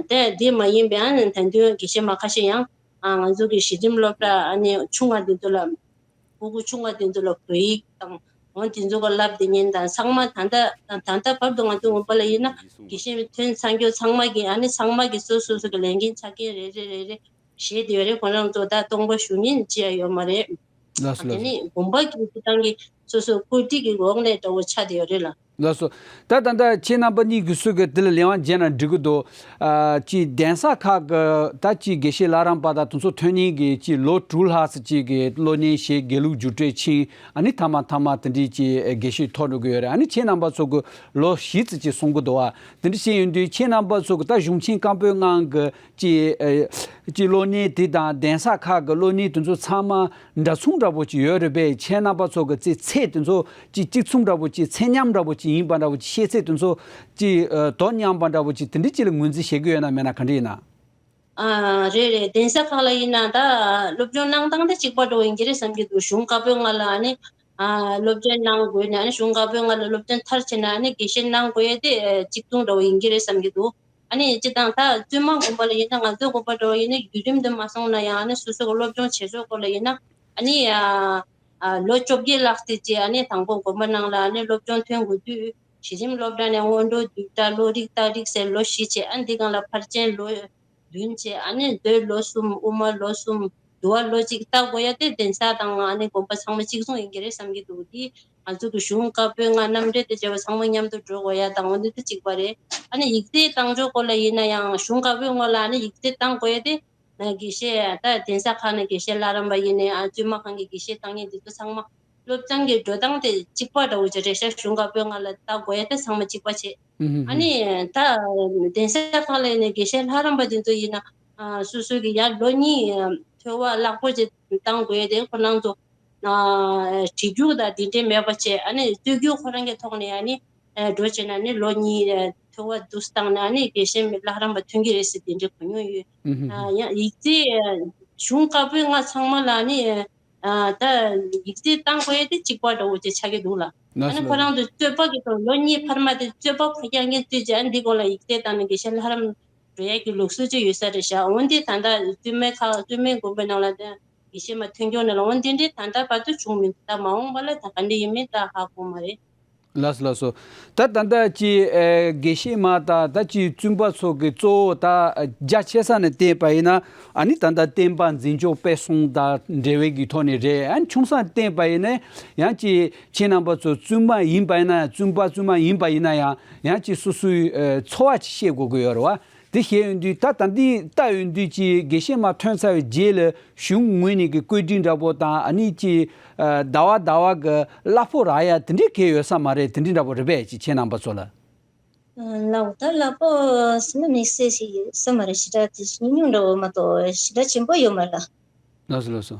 ད་འདི་མ་ཡིན་པའི་ཨ་ནི་ད་དུང་དགེ་བཤེས་མ་ཁ་ཤས་ཡང་ང་ཚོ་གི་གཞི་རིམ་སློབ་གྲྭ་ཨ་ནི་ཆུང་བ་འདི་ཚོ་ལ་སྤུ་གུ་ཆུང་བ་འདི་ཚོ་ལ་བོད་ཡིག་དང་འོ་འདི་ཚོ་ག་བསླབ་འདི་ཉན་དང་ཚང་མ་ད་ལྟ་ད་ལྟ་བར་དུ་ང་ཚོ་ངོ་མ་ལ་ཡིན་ན་དགེ་བཤེས་ཐོན་ཚར་རྒྱུ་ཚང་མ་གི་ཨ་ནི་ཚང་མ་གི་སོ་སོ་སོ་གི་ལས་འགན་ཆ་རྐྱེན་རེ་རེ་རེ་རེ། བཞེས་བསྡད་ཡོད་རེད། ཁོ་རང་ཚོ་ད་སྟོང་པ་ཞུ་མཁན་ཅི་ཡང་ཡོད་མ་རེད། ལགས་སོ། དེ་ལགས་སོ། ནི་དགོན་པ་གི་སྤྱི་བཏང་གི་སོ་སོ་བཀོད་སྒྲིག་གི་འོག་ནས་འདྲ་བོ་ཆགས་བསྡད་ཡོད་རེད་ལ། ལགས་སོ། ད་ད་ལྟ་ཁྱེད་རྣམ་པ་གཉིས་ཀྱི་སུ་གི་དེ་ལ་ལེ་དབང་བྱས་ན་འགྲིག་གི་འདུག་ཨ། ཅིག་གདན་ས་ཁག་གི་ད་ཅིག་དགེ་བཤེས་ལྷ་རམས་པ་དང་དེ་ཚོ་ཐོན་མཁན་གྱི་ཅིག་ལོ་དྲུག་ལྷག་ཙམ་ཅིག་གི་སློབ་གཉེར་བྱས་དགེ་ལུགས་རྒྱུགས་སྤྲོད་ཕྱིན། ཨ་ནི་མཐའ་མ་མཐའ་མ་དེ་འདྲའི་ཅིག་དགེ་བཤེས་ཐོབ་འགྲོ་གི་ཡོད་རེད། ཨ་ནི་ཁྱེད་རྣམ་པ་ཚོ་གི་ལོ་བཞི་ཙམ་ཅིག་སོང་གི་འདུག་བ། དེ་འདྲ་བྱས་ཡོང་དུས་ཁྱེད་རྣམ་པ་ཚོ་གི་ད་གཞུང་ཆེན་བཀའ་པོད་ལྔ་གི་ཀྱི་ཨ་ཀྱི་སློབ་གཉེར་དེ་དང་གདན་ས་ཁག་གི་སློབ་གཉེར་དེ་ཚོ་ཚང་མ་འདྲ་མཚུངས་འདྲ་པོ་ཅིག་ཡོད་རེད་པས། ཁྱེད་རྣམ་པ་ཚོ་གི་ཚེ་ཚད་དེ་ཚོ་ཅིག་གཅིག་མཚུངས་འདྲ་པོ་ཅིག་ཚད་མཉམ་འདྲ་པོ་ཅིག་ཡིན་པ་འདྲ་པོ་ཅིག་ཤེས་ཚད་དེ་ཚོ་ཅིག་ཨ་དོ་མཉམ་པ་འདྲ་པོ་ཅིག་དེ་འདྲ་ཅིག་ལ་ངོས་འཛིན་བྱེད་ཀྱི་ཡོད་ན་མེད་ན་ག་འདྲ་ཡིན་ན། ཨ་རེད་རེད། གདན་ས་ཁག་ལ་ཡིན་ན་ད་སློབ་སྦྱོང་གནང་སྟངས་དེ་གཅིག་པ་འདྲ་པོ་ཡིན་གྱི་རེད་བསམ་གྱི་འདུག་གཞུང་བཀའ་པོད་ལྔ་ལ་ཨ་ནི་ཨ་སློབ་སྦྱོང་གནང་དགོས་ནས་ཨ་ནི་གཞུང་བཀའ་པོད་ལྔ་ལ་སློབ་སྦྱོང་མཐར་ཕྱིན་ན་ཨ་ནི་དགེ་བཤེས་གནང་དགོས་ཡས་དེ་ཨ་གཅིག་མཚུངས་འདྲ་པོ་ཡིན་གྱི་རེད་བསམ་གྱི་འདུག་ཨ་ནི་སྤྱི་བཏང་ད་བཙུན་མ་དགོན་པ་ལ་ཡིན་ན་ང་ཚོའི་དགོན་པ་འདྲ་པོ་ཡིན་ན་བརྒྱུད་རིམ་དེ་མ་སོང་ན་ཡང་ཨ་ནི་སོ་སོ་གི་སློབ་སྦྱོང་བྱེད་ཕྱོགས་སྐོར་ལ་ཡིན་ན་ཨ་ནི་ཨ་ཨ་ལོ་བཅོ་བརྒྱད་ལྷག་ཙམ་ཅིག་ཨ་ནི་དང་པོ་དགོན་པ་ནང་ལ་ཨ་ནི་སློབ་སྦྱོང་ཐོན་དགོས་དུས་གཞི་རིམ་སློབ་གྲྭ་ནས་སྔོན་འགྲོ་བསྡུས་གྲྭ་བློ་རིག་རྟགས་རིགས་ཟེར་ལོ་བཞི་བྱས། ཨ་ནི་འདི་སྒང་ལ་ཕར་ཕྱིན་ལོ་བདུན་བྱས། ཨ་ནི་མདོ་ལོ་གསུམ། དབུ་མ་ལོ་གསུམ། འདུལ་བ་ལོ་གཅིག་ལྟ་དགོས་ཡ་དེ་གདན་ས་དང་ཨ་ནི་དགོན་པ་ཚང་མ་གཅིག་མཚུངས་ཡིན་གྱི་རེད་བསམ་གྱི་འདུག་འདི་ང་ཚོ་གི་གཞུང་བཀའ་པོད་ལྔ་རྣམ་འགྲེལ་དེ་བྱས་པ་ཚང་མ་མཉམ་དུ་འགྲོ་དགོས་ཡ་དང་འོ་འདི་དེ་གཅིག་པ་རེད། ཨ་ནི་ཡིག་ཚད་བཏང་ཕྱོགས་སྐོར་ལ་ཡིན་ན་ཡང་གཞུང་བཀའ་པོད་ལྔ་ལ་ཨ་ནི་ཡིག་ཚད་བཏང་དགོས་ཡ་དེ་ན་དགེ་བཤེས་ད་གདན་ས་ཁག་ནས་དགེ་བཤེས་ལྷ་རམས་པ་ཡིན་ནའི་ཨ་བཙུན་མ་ཁང་གི་དགེ་བཤེས་བཏང་མཁན་འདི་ཚོ་ཚང་མ་སློབ་སྦྱོང་གི་འགྲོ་སྟངས་དེ་གཅིག་པ་འདྲ་བོ་ཅིག་རེད་ཤག་གཞུང་བཀའ་པོད་ལྔ་ལ་ལྟ་དགོས་ཡ་དེ་ཚང་མ་གཅིག་པ་བྱེད། ཨ་ནི་ད་གདན་ས་ཁག་ལ་ནས་དགེ་བཤེས་ལྷ་རམས་པ་འདི་ཚོ་ཡིན་ན་ཨ་སོ་སོ་གི་ཡར་ལོ་གཉིས་ཨ་ཐོས་པ་ཀློག་པ་ཅིག་བཏང་དགོས་ཡ་དེ་ཁོ་རང་ཚོ་ཨ་བྲིས་རྒྱུགས་དང་འདི་འདྲའི་མེད་པ་བྱས། ཨ་ནི་རྩོད་རྒྱུགས་ཁོ་རང་གི་ཐོག་ནས་ཨ་ནི་ཨ་འགྲོ་བྱས་ན་ནི་ལོ་གཉིས་ཨ་ཐོས་པ་འདུག་སེ་བཏང་ན་ཨ་ནི་དགེ་བཤེས་ལྷ་རམས་པ་ཐོན་གྱི་རེད་ཟེར་དེ་འདྲའི་གོ་མྱོང་ཡོད། ཨ་ཡང་ཡིག་ཚད་ཨ་གཞུང་བཀའ་པོད་ལྔ་ཚང་མ་ལ་ཨ་ནི་ཨ་ད་ཡིག་ཚད་བཏང་དགོས་ཡ་དེ་གཅིག་པ་འདྲ་བོ་ཅིག་ཆགས་ཀྱི་འདུག་ལ། ཨ་ནི་ཁོ་རང་ཚོ་རྩོད་པ་གི་ཐོག་ལོ་གཉིས་འཕར་མ་དེ་རྩོད་པ་ཕར་རྒྱག་མཁན་བཙུད་བྱས་ཨ་ནི་འདི་སྐོར་ལ་ཡིག་ཚད་བཏང་ན་དགེ་བཤེས་ལྷ་རམས་འགྲོ་ཡ་གི་ལུགས་སྲོལ་ཅིག་ཡོད་ས་རེད་ཤག་འོན་ཏེ་ད་ལྟ་བཙུན་མའི་ཁ་བཙུན་མའི་དགོན་པའི་ནང་ལ་ད་དགེ་བཤེས་མ་ཐོན་སྐྱོང་ནས་ལ་འོན་ཏེ་འདྲའི་ད་ལྟ་བར་དུ་བྱུང་མི་འདུག་ད་མ་འོངས་པ་ལ་ད་ག་འདྲ་ཡིན་མིན་ད་ཧ་གོ་མ་རེད། ལགས་སོ་ལགས་སོ། ད་ད་ལྟ་ཅི་ཨེ་དགེ་བཤེས་མ་དང་ད་ཅི་བཙུན་པ་ཚོ་གི་གཙོ་བོ་ད་རྒྱ་ཆེ་ས་ནས་བལྟས་པ་ཡིན་ན་ཨ་ནི་ད་ལྟ་བསྟན་པ་འཛིན་སྐྱོང་སྤེལ་གསུམ་དང་འབྲེལ་བའི་གི་ཐོག་ནས་རེད། ཨ་ནི་ཆུང་ས་བལྟས་པ་ཡིན་ན་ཡང་ཅི་ཁྱེད་རྣམ་པ་ཚོ་བཙུན་མ་ཡིན་པ་ཡིན་ན་བཙུན་པ་བཙུན་མ་ཡིན་པ་ཡིན་ན་ཡང་ཡང་ཅི་སོ་སོའི་ཨེ་འཚོ་བ་ཅིག་བཤད་དགོས་ཀྱི་ཡོད་རེད་བ། དེ་བཤད་ཡོང་དུས་ད་ད་འདི་ལྟ་ཡོང་དུས་ཀྱི་དགེ་བཤེས་མ་ཐོན་ཚར་བའི་རྗེས་ལ་གཞུང་ངོས་ནས་ཀྱི་བཀོད་སྒྲིག་འདྲ་པོ་དང་ཨ་ནི་ཀྱི་ཟླ་བ་ཟླ་བ་གི་གླ་ཕོགས་རག་ཡ་དེ་འདྲའི་གལ་ཡོད་ས་མ་རེད། དེ་འདྲའི་འདྲ་པོ་རེད་པས་ཀྱི་ཁྱེད་རྣམ་པ་ཚོ་ལ། ལགས་ད་གླ་ཕོགས་ཟེར་ན་དམིགས་བསལ་ཞིག་ཡོད་ས་མ་རེད། ཞེ་དྲག་དེ་ཉུང་ཉུང་འདྲ་པོ་མ་གཏོགས་ཞེ་དྲག་ཆེན་པོ་ཡོད་མ་རེད་ལགས། ལགས་སོ་ལགས་སོ།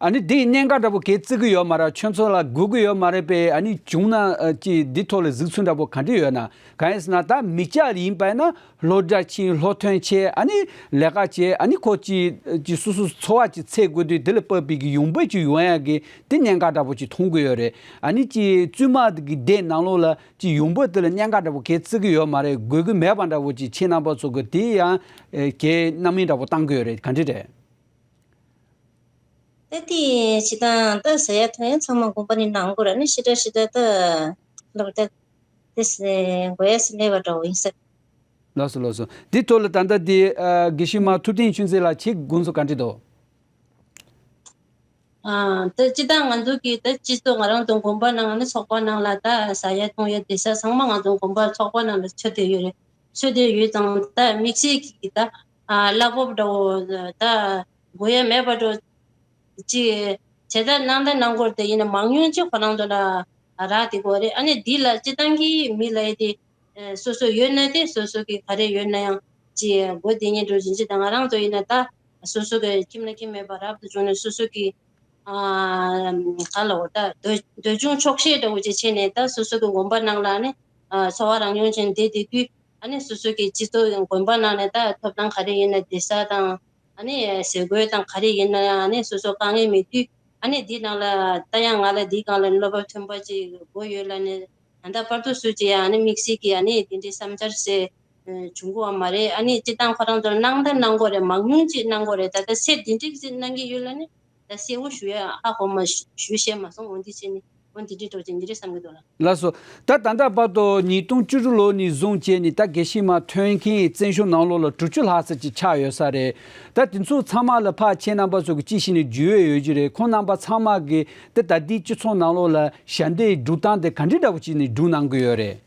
ཨ་ནི་འདིའི་གནད་འགག་འདྲ་པོ་གས་བརྩི་གི་ཡོད་མ་རེད། ཁྱོད་ཚོ་ལ་དགོས་ཀྱི་ཡོད་མ་རེད་པས། ཨ་ནི་བྱུང་ན་ཨ་ཅི་འདི་ཐོག་ལ་གཟིགས་ཚུལ་འདྲ་པོ་ག་འདྲ་ཡོད་ན། གང་ཡིན་ཟེར་ན་ད་མི་སྐྱ་ཡིན་པས་ན་སློབ་གྲྭ་ཕྱིན་སློབ་ཐོན་བྱས་ཨ་ནི་ལས་ཀ་བྱས་ཨ་ནི་ཁོ་ཅི་ཅི་སོ་སོ་འཚོ་བ་ཅི་འཚོལ་དགོས་དུས་དེ་ལ་དཔག་པའི་གི་ཡོང་འབབ་ཅིག་ཡོང་ཡ་གི་དེ་གནད་འགག་འདྲ་པོ་ཅིག་མཐོང་གི་ཡོད་རེད། ཨ་ནི་ཅི་བཙུན་མ་གི་སྡེ་ནང་ལོགས་ལ་ཅི་ཡོང་འབབ་དེ་ལ་གནད་འགག་འདྲ་པོ་གས་བརྩི་གི་ཡོད་མ་རེད། དགོས་ཀྱི་མེད་པ་འདྲ་པོ་ཅིག་ཁྱེད་རྣམ་པ་ཚོ་གི་དེ་ཡང་ཨེ་གས་རྣམ་སྨིན་འདྲ་པོ་བཏང་གི་ཡོད་རེད། ག་འདྲ་རེད། ད་དེ་ཇི་ལྟར་ད་ཟ་ཡ་འཐུང་ཡ་ཚང་མ་དགོན་པ་ནས་གནང་དགོས་ར་ནི་ཞེ་དྲག་ཞེ་དྲག་ད་ལབ་ད་དེ་སེ་དགོས་ཡ་སེ་མེད་པ་འདྲ་བོ་ཡིན་ས། ལགས་སོ་ལགས་སོ། འདི་ཐོག་ལ་ད་ལྟ་འདི་ཨ་དགེ་བཤེས་མ་ཐུབ་བསྟན་ཆོས་འཛིན་ལགས་ཁྱེད་དགོངས་ཚུལ་ག་འདྲ་འདུག་ཨ་ད་སྤྱི་བཏང་ང་ཚོ་གི་ད་སྤྱི་ཚོགས་ང་རང་ཚོ་དགོན་པ་ནང་ནི་ཚོགས་པ་ནང་ལ་ད་ཟ་ཡ་འཐུང་ཡ་བསྡད་ས་ཚང་མ་ང་ཚོ་དགོན་པ་ཚོགས་པ་ནང་ལ་ཚུད་བསྡད་ཡོད་རེད། ཚུད་བསྡད་ཡོད་ཙང་ད་དམིགས་བསལ་གྱི་ད་ཨ་གླ་ཕོགས་འདྲ་བོ་ད་དགོས་ཡ་མེད་པ་འདྲ་བོ་ཅིག་བྱེད་ཐབས་གནང་ད་གནང་དགོས་རེད། དེ་ཡིན་ན་མང་ཉུང་ཅིག་ཁོ་རང་ཚོ་ལ་རག་བསྡད་ཀྱི་ཡོད་རེད། ཨ་ནི་འདི་ལ་སྤྱི་བཏང་གི་མི་ལ་ཡ་དེ་སོ་སོ་ཡོད་ན་དེ་སོ་སོ་གི་ག་རེ་ཡོད་ན་ཡང་ཅིག་དགོས་བསྡད་མཁན་འདྲ་བོ་ཅིག་ད་ང་རང་ཚོ་ཡིན་ན་ད་སོ་སོ་གི་ཁྱིམ་ན་ཁྱིམ་མེད་པ་རབ་ཏུ་བྱུང་ནས་སོ་སོ་གི་ཨ་ག་ལ་འོ་ད་འདོད་འདོད་ཆུང་ཆོག་ཤེས་འདྲ་བོ་ཅིག་བྱས་ནས་ད་སོ་སོ་གི་དགོན་པ་ནང་ལ་ནི་ཨ་འཚོ་བ་རང་ཡོང་བྱས་ནས་བསྡད་བསྡད་དུས་ཨ་ནི་སོ་སོ་གི་སྤྱི་ཚོགས་དགོན་པ་ནང་ནས་ད་ཐོབ་ཐང་ག་རེ་ཡིན་ན་བསྡད་ས་དང་ཨ་ནི་ཟས་གོས་དང་ག་རེ་ཡིན་ན་ཡང་ཨ་ནི་སོ་སོ་དཀའ་ངལ་མེད་དུས་ཨ་ནི་འདི་ནང་ལ་ད་ཡང་ང་ལ་འདིའི་སྒང་ལ་བློ་བབ་མཐུན་པ་ཅིག་དགོས་ཡོད་ལབ་ནས་ད་ལྟ་བར་དུ་སུ་ཅིག་ཡང་ཨ་ནི་དམིགས་བསལ་གྱི་ཨ་ནི་འདི་འདྲའི་བསམ་འཆར་ཟེར་བྱུང་གི་ཡོད་མ་རེད། ཨ་ནི་སྤྱི་བཏང་ཁོ་རང་ཚོར་གནང་ད་གནང་དགོས་རེད། མང་ཉུང་ཅིག་གནང་དགོས་རེད། ད་ལྟ་ཚེ་འདི་འགྲིག་ཅིག་གནང་གི་ཡོད་ལ་ནི་ད་གསལ་བོ་ཞུ་ཡ་ཧ་གོ་མ་ཞུ་ཞུ་ཤེས་མ་སོང་། འོ་འདི་བྱས་ནི་འོ་འདི་འདྲའི་འགྲོ་ཅིག་འདི་རེད་བསམ་གི་འདུག་ལ། ལགས་སོ། ད་ད་ལྟ་བར་དུ་ཉིས་སྟོང་བཅུ་དྲུག་ལོ་ནས་བཟུང་བྱས་ནས་ད་དགེ་བཤེས་མ་ཐོན་མཁན་བཙན་བྱོལ་ནང་ལོགས་ལ་དྲུག་ཅུ་ལྷག་ཙམ་ཅིག་ཆགས་ཡོད་ས་རེད། ད་དེ་ཚོ་ཚང་མ་ལ་ཕར་ཁྱེད་རྣམ་པ་ཚོ་གི་ཅི་ཞིག་ནས་བརྒྱུད་ཡོད་ཀྱི་རེད། ཁོང་རྣམ་པ་ཚང་མ་གི་ད་ད་ལྟའི་སྤྱི་ཚོགས་ནང་ལོགས་ལ་ཞབས་འདེགས་སྒྲུག་སྟངས་དེ་ག་འདྲའི་འདྲ་པོ་ཅིག་ནས་སྒྲུག་གནང་གི་ཡོད་རེད།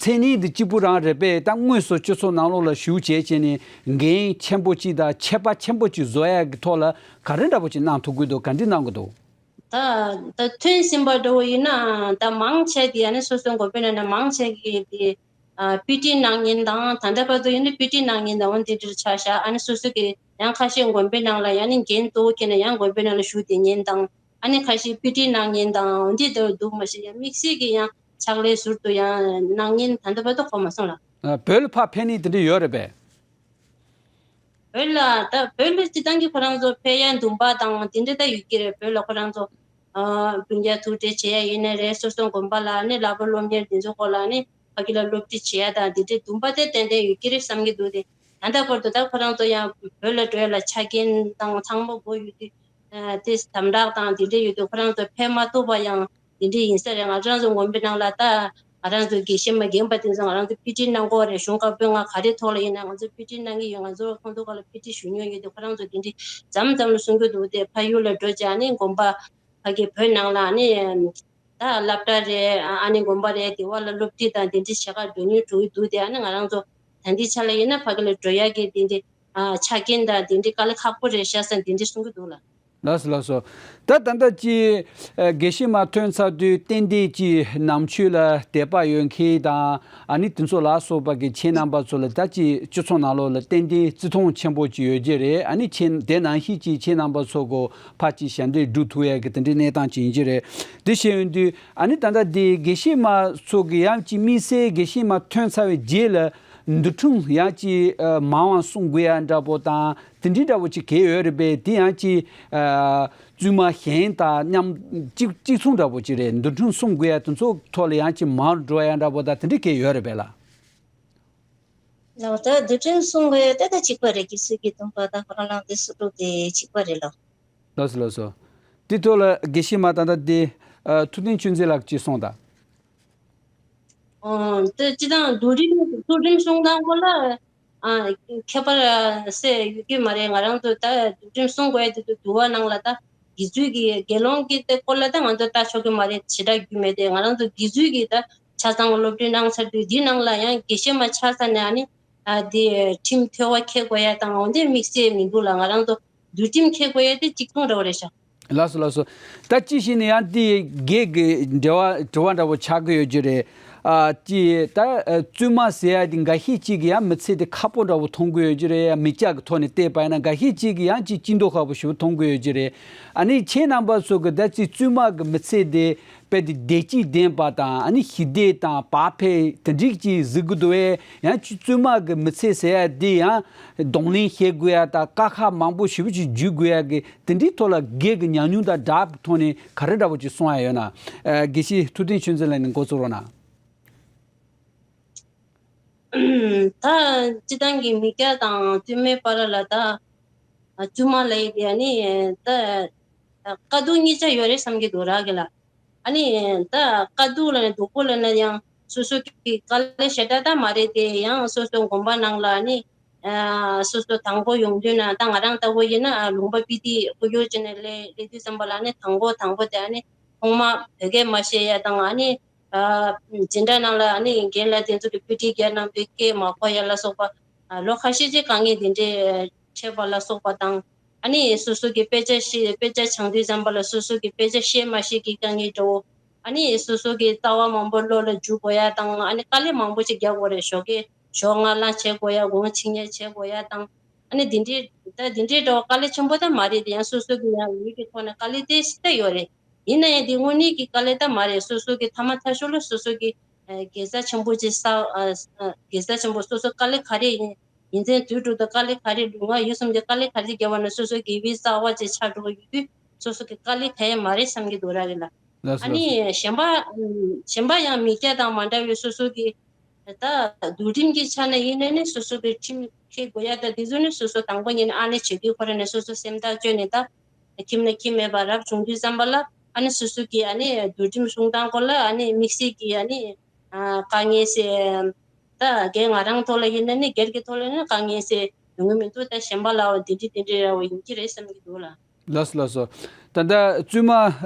མཚན་གནས་འདི་གཅིག་པུ་རང་རེད་པས། ད་དངོས་སུ་སྤྱི་ཚོགས་ནང་ལོགས་ལ་ཞུགས་བྱས་བྱས་ནས་འགན་ཆེན་པོ་གཅིག་དང་ཆད་པ་ཆེན་པོ་གཅིག་བཟོ་ཡག་གི་ཐོག་ལ་ག་རེ་འདྲ་པོ་ཅིག་གནང་ཐུབ་ཀྱི་འདུག་ག་འདྲ་གནང་གི་འདུག་ད་ད་ཐོན་ཟིན་པ་འདྲ་བོ་ཡིན་ན་ད་མང་ཆེ་དེ་ཡང་ནི་སོ་སོའི་དགོན་པའི་ནང་ནས་མང་ཆེ་གི་དེ་ཨ་དཔེ་ཁྲིད་གནང་མཁན་དང་ད་ལྟ་བར་དུ་ཡིན་ན་དཔེ་ཁྲིད་གནང་མཁན་དང་འོ་འདི་འདྲ་ཆགས་ཤག་ཨ་ནི་སོ་སོ་གི་ཡང་ཁ་ཤས་དགོན་པའི་ནང་ལ་ཡང་ནི་འགན་གཙོ་བོ་འཁྱེར་ནས་ཡང་དགོན་པའི་ནང་ལ་ཞུགས་བསྡད་མཁན་དང་ཨ་ནི་ཁ་ཤས་དཔེ་ཁྲིད་གནང་མཁན་དང་འོ་འདི་འདྲ་འདུག་མ་གཞི་ཡང་དམིགས་བསལ་གྱི་ཡང་ཕྱག་ལས་ཟུར་དུ་ཡང་གནང་མཁན་ད་ལྟ་བར་དུ་གོ་མ་སོང་ལགས། ཨ་བོད་ལ་ཕར་ཕེབས་མཁན་དེ་འདྲ་ཡོད་རེད་པས། བོད་ལ་ད་བོད་ལ་སྤྱི་བཏང་གི་ཁོ་རང་ཚོ་ཕེབས་ཡ་འདུན་པ་དང་དེ་འདྲ་ད་ཡོད་ཀྱི་རེད། བོད་ལ་ཁོ་རང་ཚོ་ཨ་སྤུན་ཀྱག་ཐུག་འཕྲད་བྱེད་ཡ་ཡིན་ནའི་རེད། སོ་སོ་དགོན་པ་ལ་ནི་བསླབ་པ་སློབ་གཉེར་དེ་ཚོ་སྐོར་ལ་ནི་ཕ་གི་ལ་སློབ་ཁྲིད་བྱེད་ཡ་དང་དེ་འདྲའི་འདུན་པ་དེ་ཏན་ཏན་ཡོད་ཀྱི་རེད་བསམ་གྱི་འདུག་དེ་ད་ལྟ་བར་དུ་ད་ཁོ་རང་ཚོ་ཡང་བོད་ལ་འགྲོ་ཡ་ལ་ཆ་རྐྱེན་དང་ཚང་མ་དགོས་ཡོད་དུས་ཨ་དེ་དམ་དྲག་དང་དེ་འདྲ་ཡོད་དུས་ཁོ་རང་ཚོ་ཕེབས་མ་ཐུབ་པ་ཡང་དེ་འདྲ་ཡིན་ས་རེད། ང་རང་ཚོ་དགོན་པའི་ནང་ལ་ད་ང་རང་ཚོ་དགེ་བཤེས་མ་རྒན་པ་དེ་ཚོ་ང་རང་ཚོ་དཔེ་ཁྲིད་གནང་གི་ཡོད་རེད། གཞུང་བཀའ་པོད་ལྔ་ག་རེ་ཐོག་ལ་ཡིན་ན་ང་ཚོ་དཔེ་ཁྲིད་གནང་གི་ཡོད། ང་ཚོ་ཁོང་ཚོ་སྒང་ལ་དཔེ་ཁྲིད་ཞུ་མྱོང་ཡོད་དུས་ཁོ་རང་ཚོ་དེ་འདྲ་མཚམས་མཚམས་ལ་གསུང་གི་འདུག་དེ་ཕ་ཡུལ་ལ་འགྲོ་བྱས་ནི་དགོན་པ་ཕ་གི་བོད་ནང་ལ་ནི་ད་སློབ་གྲྭ་རེད། ཨ་ནི་དགོན་པ་རེད། དེ་བ་ལ་སློབ་ཁྲིད་དང་དེ་འདྲ་བྱེད་གར་འགྲོ་མྱོང་འགྲོ་གི་འདུག་དེ་ཨ་ནི་ང་རང་ཚོ་ད་ལྟའི་ཆ་ལ་ཡིན་ན་ཕ་གི་ལ་འགྲོ་ཡག་གི་དེ་འདྲ་ཆ་རྐྱེན་དང་དེ་འདྲ་དཀའ་ལས་ཁག་པོ་རེད་ཤག་ཟེར་དེ་འདྲ་གསུང་གི་འདུག་ལ། ལགས་སོ་ལགས་སོ། ད་ད་ལྟ་ཅི་ཨ་དགེ་བཤེས་མ་ཐོན་ཚར་དུས་ཏན་ཏན་ཅི་ནང་ཆོས་ལ་དད་པ་ཡོད་མཁན་དང་ཨ་ནི་དེ་ཚོ་ལ་སོགས་པ་གི་ཁྱེད་རྣམ་པ་ཚོ་ལ་ད་ཅི་སྤྱི་ཚོགས་ནང་ལོགས་ལ་ཏན་ཏན་བརྩི་མཐོང་ཆེན་པོ་ཅིག་ཡོད་ཀྱི་རེད། ཨ་ནི་ཁྱེད་དེ་ནང་བཞིན་ཅི་ཁྱེད་རྣམ་པ་ཚོ་གོ་ཕར་ཅི་ཞབས་འདེགས་སྒྲུབ་ཐུབ་ཡ་གི་དེ་འདྲའི་གནས་སྟངས་ཅིག་ཡིན་གྱི་རེད། དེ་བཤད་ཡོང་དུས་ཨ་ནི་ད་ལྟ་དེ་དགེ་བཤེས་མ་ཚོ་གི་ཡང་ཅི་དམིགས་བསལ་དགེ་བཤེས་མ་ཐོན་ཚར་བའི་རྗེས་ལ་འདུལ་ཁྲིམས་ཡང་ཅི་ཨ་མང་བ་སྲུང་དགོས་ཡ་འདྲ་པོ་དང་དེ་འདྲའི་འདྲ་པོ་ཅིག་གལ་ཡོད་རེད་པས། དེ་ཡང་ཅི་ཨ་བཙུན་མ་གཞན་དང་མཉམ་གཅིག་གཅིག་མཚུངས་འདྲ་པོ་ཅིག་རེད། འདུལ་ཁྲིམས་སྲུང་དགོས་ཡ་དེ་ཚོ་ཐོག་ལ་ཡང་ཅི་མང་འགྲོ་ཡ་འདྲ་པོ་དང་དེ་འདྲའི་གལ་ཡོད་རེད་པས་ལགས། ལགས་ད་འདུལ་ཁྲིམས་སྲུང་དགོས་ཡ་དེ་ད་གཅིག་པ་རེད། དགེ་ཚུལ་གྱི་སྡོམ་པ་དང་ཁོ་རང་ལམ་སྟོན་སྲུང་སྐྱོབ་དེ་གཅིག་པ་རེད་ལགས། ལགས་སོ་ལགས་སོ། དེ་ཐོག་ལ་དགེ་བཤེས་མ་ད་ལྟ་དེ་ཨ་ཐུབ་བསྟན་ཆོས་འཛིན་ལགས་ཀྱིས་གསུངས་དང་། ཨོ། དེ་སྤྱི་བཏང་འདུལ་ཁྲིམས་འདུལ་ཁྲིམས་སྲུང་སྟངས་སྐོར་ལ་ཨ་ཁྱད་པར་སེ་ཡོད་ཀྱི་མ་རེད། ང་རང་ཚོ་ད་འདུལ་ཁྲིམས་སྲུང་དགོས་ཡ་དེ་ཚོ་འདུལ་བ་ནང་ལ་ད་དགེ་ཚུལ་གྱི་དགེ་སློང་གི་དེ་སྐོར་ལ་ད་ང་ཚོ་ལྟ་ཆོག་གི་མ་རེད། ཞེ་དྲག་རྒྱུས་མེད་དེ། ང་རང་ཚོ་དགེ་ཚུལ་གྱི་ད་ཆ་ཚང་སློབ་ཁྲིད་གནང་ཚར་དུས་འདི་ནང་ལ་ཡང་དགེ་བཤེས་མ་ཆགས་ས་ནས་ཨ་ནི་ ཨ་དེ་ཁྲིམས་ཐོལ་པ་འཁྱེར་དགོས་ཡ་དང་འོན་ཏེ་དམིགས་བསལ་མི་འདུག་ལ། ང་རང་ཚོ་འདུལ་ཁྲིམས་འཁྱེར་དགོས་ཡ་དེ་གཅིག་མཚུངས་འདྲ་བོ་རེད་ཤག། ལགས་སོ་ལགས་སོ། ད་ཅི་ཞིག་ནས་ཡང་དེ་སྒེར་གྱི་འབྲེལ་བ་དྲི་བ་འདྲ་བོ་ཆགས་ཀྱི་ཡོད་ཀྱི་རེད། ཨ་ཅི་ད་ཨ་བཙུན་མ་ཟེར་ཡ་དེ་འགའ་ཤས་ཅིག་གིས་ཡང་མི་ཚེ་དེ་ཁག་པོ་འདྲ་བོ་མཐོང་གི་ཡོད་ཀྱི་རེད། ཡང་མི་སྐྱ་གི་ཐོག་ནས་བལྟས་པ་ཡིན་ན་འགའ་ཤས་ཅིག་གིས་ཡང་ཅིག་སྐྱིད་མདོག་ཁ་པོ་ཞིག་མཐོང་གི་ཡོད་ཀྱི་རེད། ཨ་ནི་ཁྱེད་རྣམ་པ་ཚོ་གི་ད་ཅི་བཙུན་མ་གི་མི་ཚེ་དེ་དཔེ་དེ་བདེ་སྐྱིད་ལྡན་པ་དང་ཨ་ནི་ཞི་བདེ་དང་བག་ཕེབས་དེ་འདྲ་ཅིག་གཟིགས་གི་འདུག་བས། ཡང་ཅིག་བཙུན་མ་གི་མི་ཚེ་ཟེར་ཡ་དེ་ཡང་གདོང་ལེན་བྱེད་དགོས་ཡ་དང་དཀའ་ཁག་མང་པོ་ཞེ་པོ་ཅིག་འཇུག་དགོས་ཡ་གི་དེ་འདྲའི་ཐོག་ལ་སྒེར་གྱི་ཉམས་མྱོང་དང་སྦྲགས་ཀྱི་ཐོག་ནས་ག་རེ་འདྲ་བོ་ཅིག་གསུང་ཡ་ཡོད་ན། ཨ་དགེ་བཤེས་ཐུབ་བསྟན་ཆོས་འཛིན་ལགས་ནས་འགོ་བཙུགས་རོགས་གནང་། ད་སྤྱི་བཏང་གི་མི་སྐྱ་དང་བཙུན་མའི་བར་ལ་ད་བཙུན་མ་ལབ་ཡ་དེ་ཨ་ནི་ད་དཀའ་སྡུག་གཉིས་ཆ་ཡོད་རེད་བསམ་གྱི་འདུག་ར་གི་ལ། ཨ་ནི་ད་དཀའ་སྡུག་ལ་ནི་སྡུག་པོ་ལ་ན་ཡང་སོ་སོ་གི་དཀའ་ལས་ཞེ་དྲག་ད་མ་རེད་དེ། ཡང་སོ་སོ་དགོན་པ་ནང་ལ་ནི་ཨ་སོ་སོ་དང་པོ་ཡོང་དུས་ན་ད་ང་རང་ལྟ་བུ་ཡིན་ན་ཨ་ལུང་པ་པི་ཏི་ཁོར་ཡུག་ཅིག་ནས་སླེབས་སླེབས་དུས་ཙམ་པ་ལ་ནི་དང་པོ་དང་པོ་དེ་ཨ་ནི་ཐོག་མ་བོད་སྐད་མ་ཤེས་ཡ་དང་ཨ་ནི་ཨ་འཛིན་གྲྭ་ནང་ལ་ཨ་ནི་རྒན་ལགས་དེ་ཚོ་གི་པི་ཏི་རྒྱག་གནང་དུས་སྐད་མ་གོ་ཡ་ལ་སོགས་པ་ཨ་ལོ་ཁ་ཤས་ཅིག་དཀའ་ངལ་དེ་འདྲས་འཕྲད་པ་ལ་སོགས་པ་དང་། ཨ་ནི་སོ་སོ་གི་དཔེ་ཆ་ཤེས་དཔེ་ཆ་སྦྱང་དུས་ཙམ་པ་ལ་སོ་སོ་གི་དཔེ་ཆ་ཤེས་མ་ཤེས་ཀྱི་དཀའ་ངལ་འདྲ་བོ། ཨ་ནི་སོ་སོ་གི་ལྟ་བ་མང་པོ་བློ་ལ་འཇུག་དགོས་ཡ་དང་ཨ་ནི་དཀའ་ལས་མང་པོ་ཅིག་རྒྱག་དགོས་རེད། ཞོགས་ཀས་ཞོགས་སྔ་ལངས་བྱེད་དགོས་ཡ་དགོང་ཕྱི་ཉལ་བྱེད་དགོས་ཡ་དང་། ཨ་ནི་འདི་འདྲའི་ད་འདི་འདྲའི་འདྲ་བོ་དཀའ་ལས་ཆེན་པོ་ད་མ་རེད་དེ། ཡང་སོ་སོ་གི་ཡང་ཡུལ་གྱི་ཐོག་ནས་དཀའ་ལས་དེ་ཞིག་ད་ཡོད་རེད། ཡིན་ན་ཡང་འདི་དངོས་གནས་ཀྱི་དཀའ་ལས་ད་མ་རེད། སོ་སོ་གི་ཐ་མ་ཐ་ཤོས་ལ་སོ་སོ་གི་ཨ་དགེ་རྩ་ཆེན་པོ་ཅིག་བསགས། ཨ་ཨ་དགེ་རྩ་ཆེན་པོ་སོ་སོ་དཀའ་ལས་ག་རེ་ཡིན། ཉིན་མཚན་དུས་དྲུག་ཏུ་དཀའ་ལས་ག་རེ་ལུས་ངག་ཡིད་གསུམ་གྱི་དཀའ་ལས་ག་རེ་བརྒྱབ་པ་ན་སོ་སོའི་དགེ་བའི་རྩ་བ་ཅིག་ཆགས་འགྲོ་གི་ཡོད་དུས་སོ་སོ་གི་དཀའ་ལས་ག་ཡང་མ་རེད་བསམ་གྱི་འདུག་ར་གི་ལ། ལགས་སོ་ཨ་ལགས་སོ། ནི་གཞན་པ་གཞན་པ་ཡང་མི་སྐྱ་དང་མ་འདྲ་བའི་སོ་སོ་གི་ད་འདུལ་ཁྲིམས་ཀྱི་ཆ་ནས་ཡིན་ནའི་ནི་སོ་སོ་གི་ཁྲིམས་འཁྱེར་དགོས་ཡ་ད་དེ་ཚོ་ནི་སོ་སོ་དང་པོ་ཉིད་ནས་ཨ་ནེ་བྱེད་དུས་ཁོ་ར་ནས་སོ་སོ་སེམས་ཐག་གཅོད་ནས་ད་ཁྱིམ་ནས་ཁྱིམ་མེད་པ་རབ་བྱུང་དུས་ཙམ་པ་ལ་ཨ་ནི་སོ་སོ་གི་ཨ་ནི་འདུལ་ཁྲིམས་སྲུང་སྟངས་སྐོར་ལ་ཨ་ནི་དམིགས་བསལ་གྱི་ཨ་ནི་དཀའ་ངལ་སེལ། ད་སྒེར་ང་རང་ཐོག་ལ་ཡིན་ན་ནི་སྒེར་གྱི་ཐོག་ལ་ནི་དཀའ་ངལ་སེལ་ཡོང་གི་མི་འདུག་ད་གཞན་པ་ལའོ་འདི་འདྲི་འདི་འདྲི་ར་བ་ཡིན་གྱི་རེད་བསམ་གྱི་འདུག་ལ། ལགས་སོ་ལགས་སོ། ད་ལྟ་བཙུན་མ་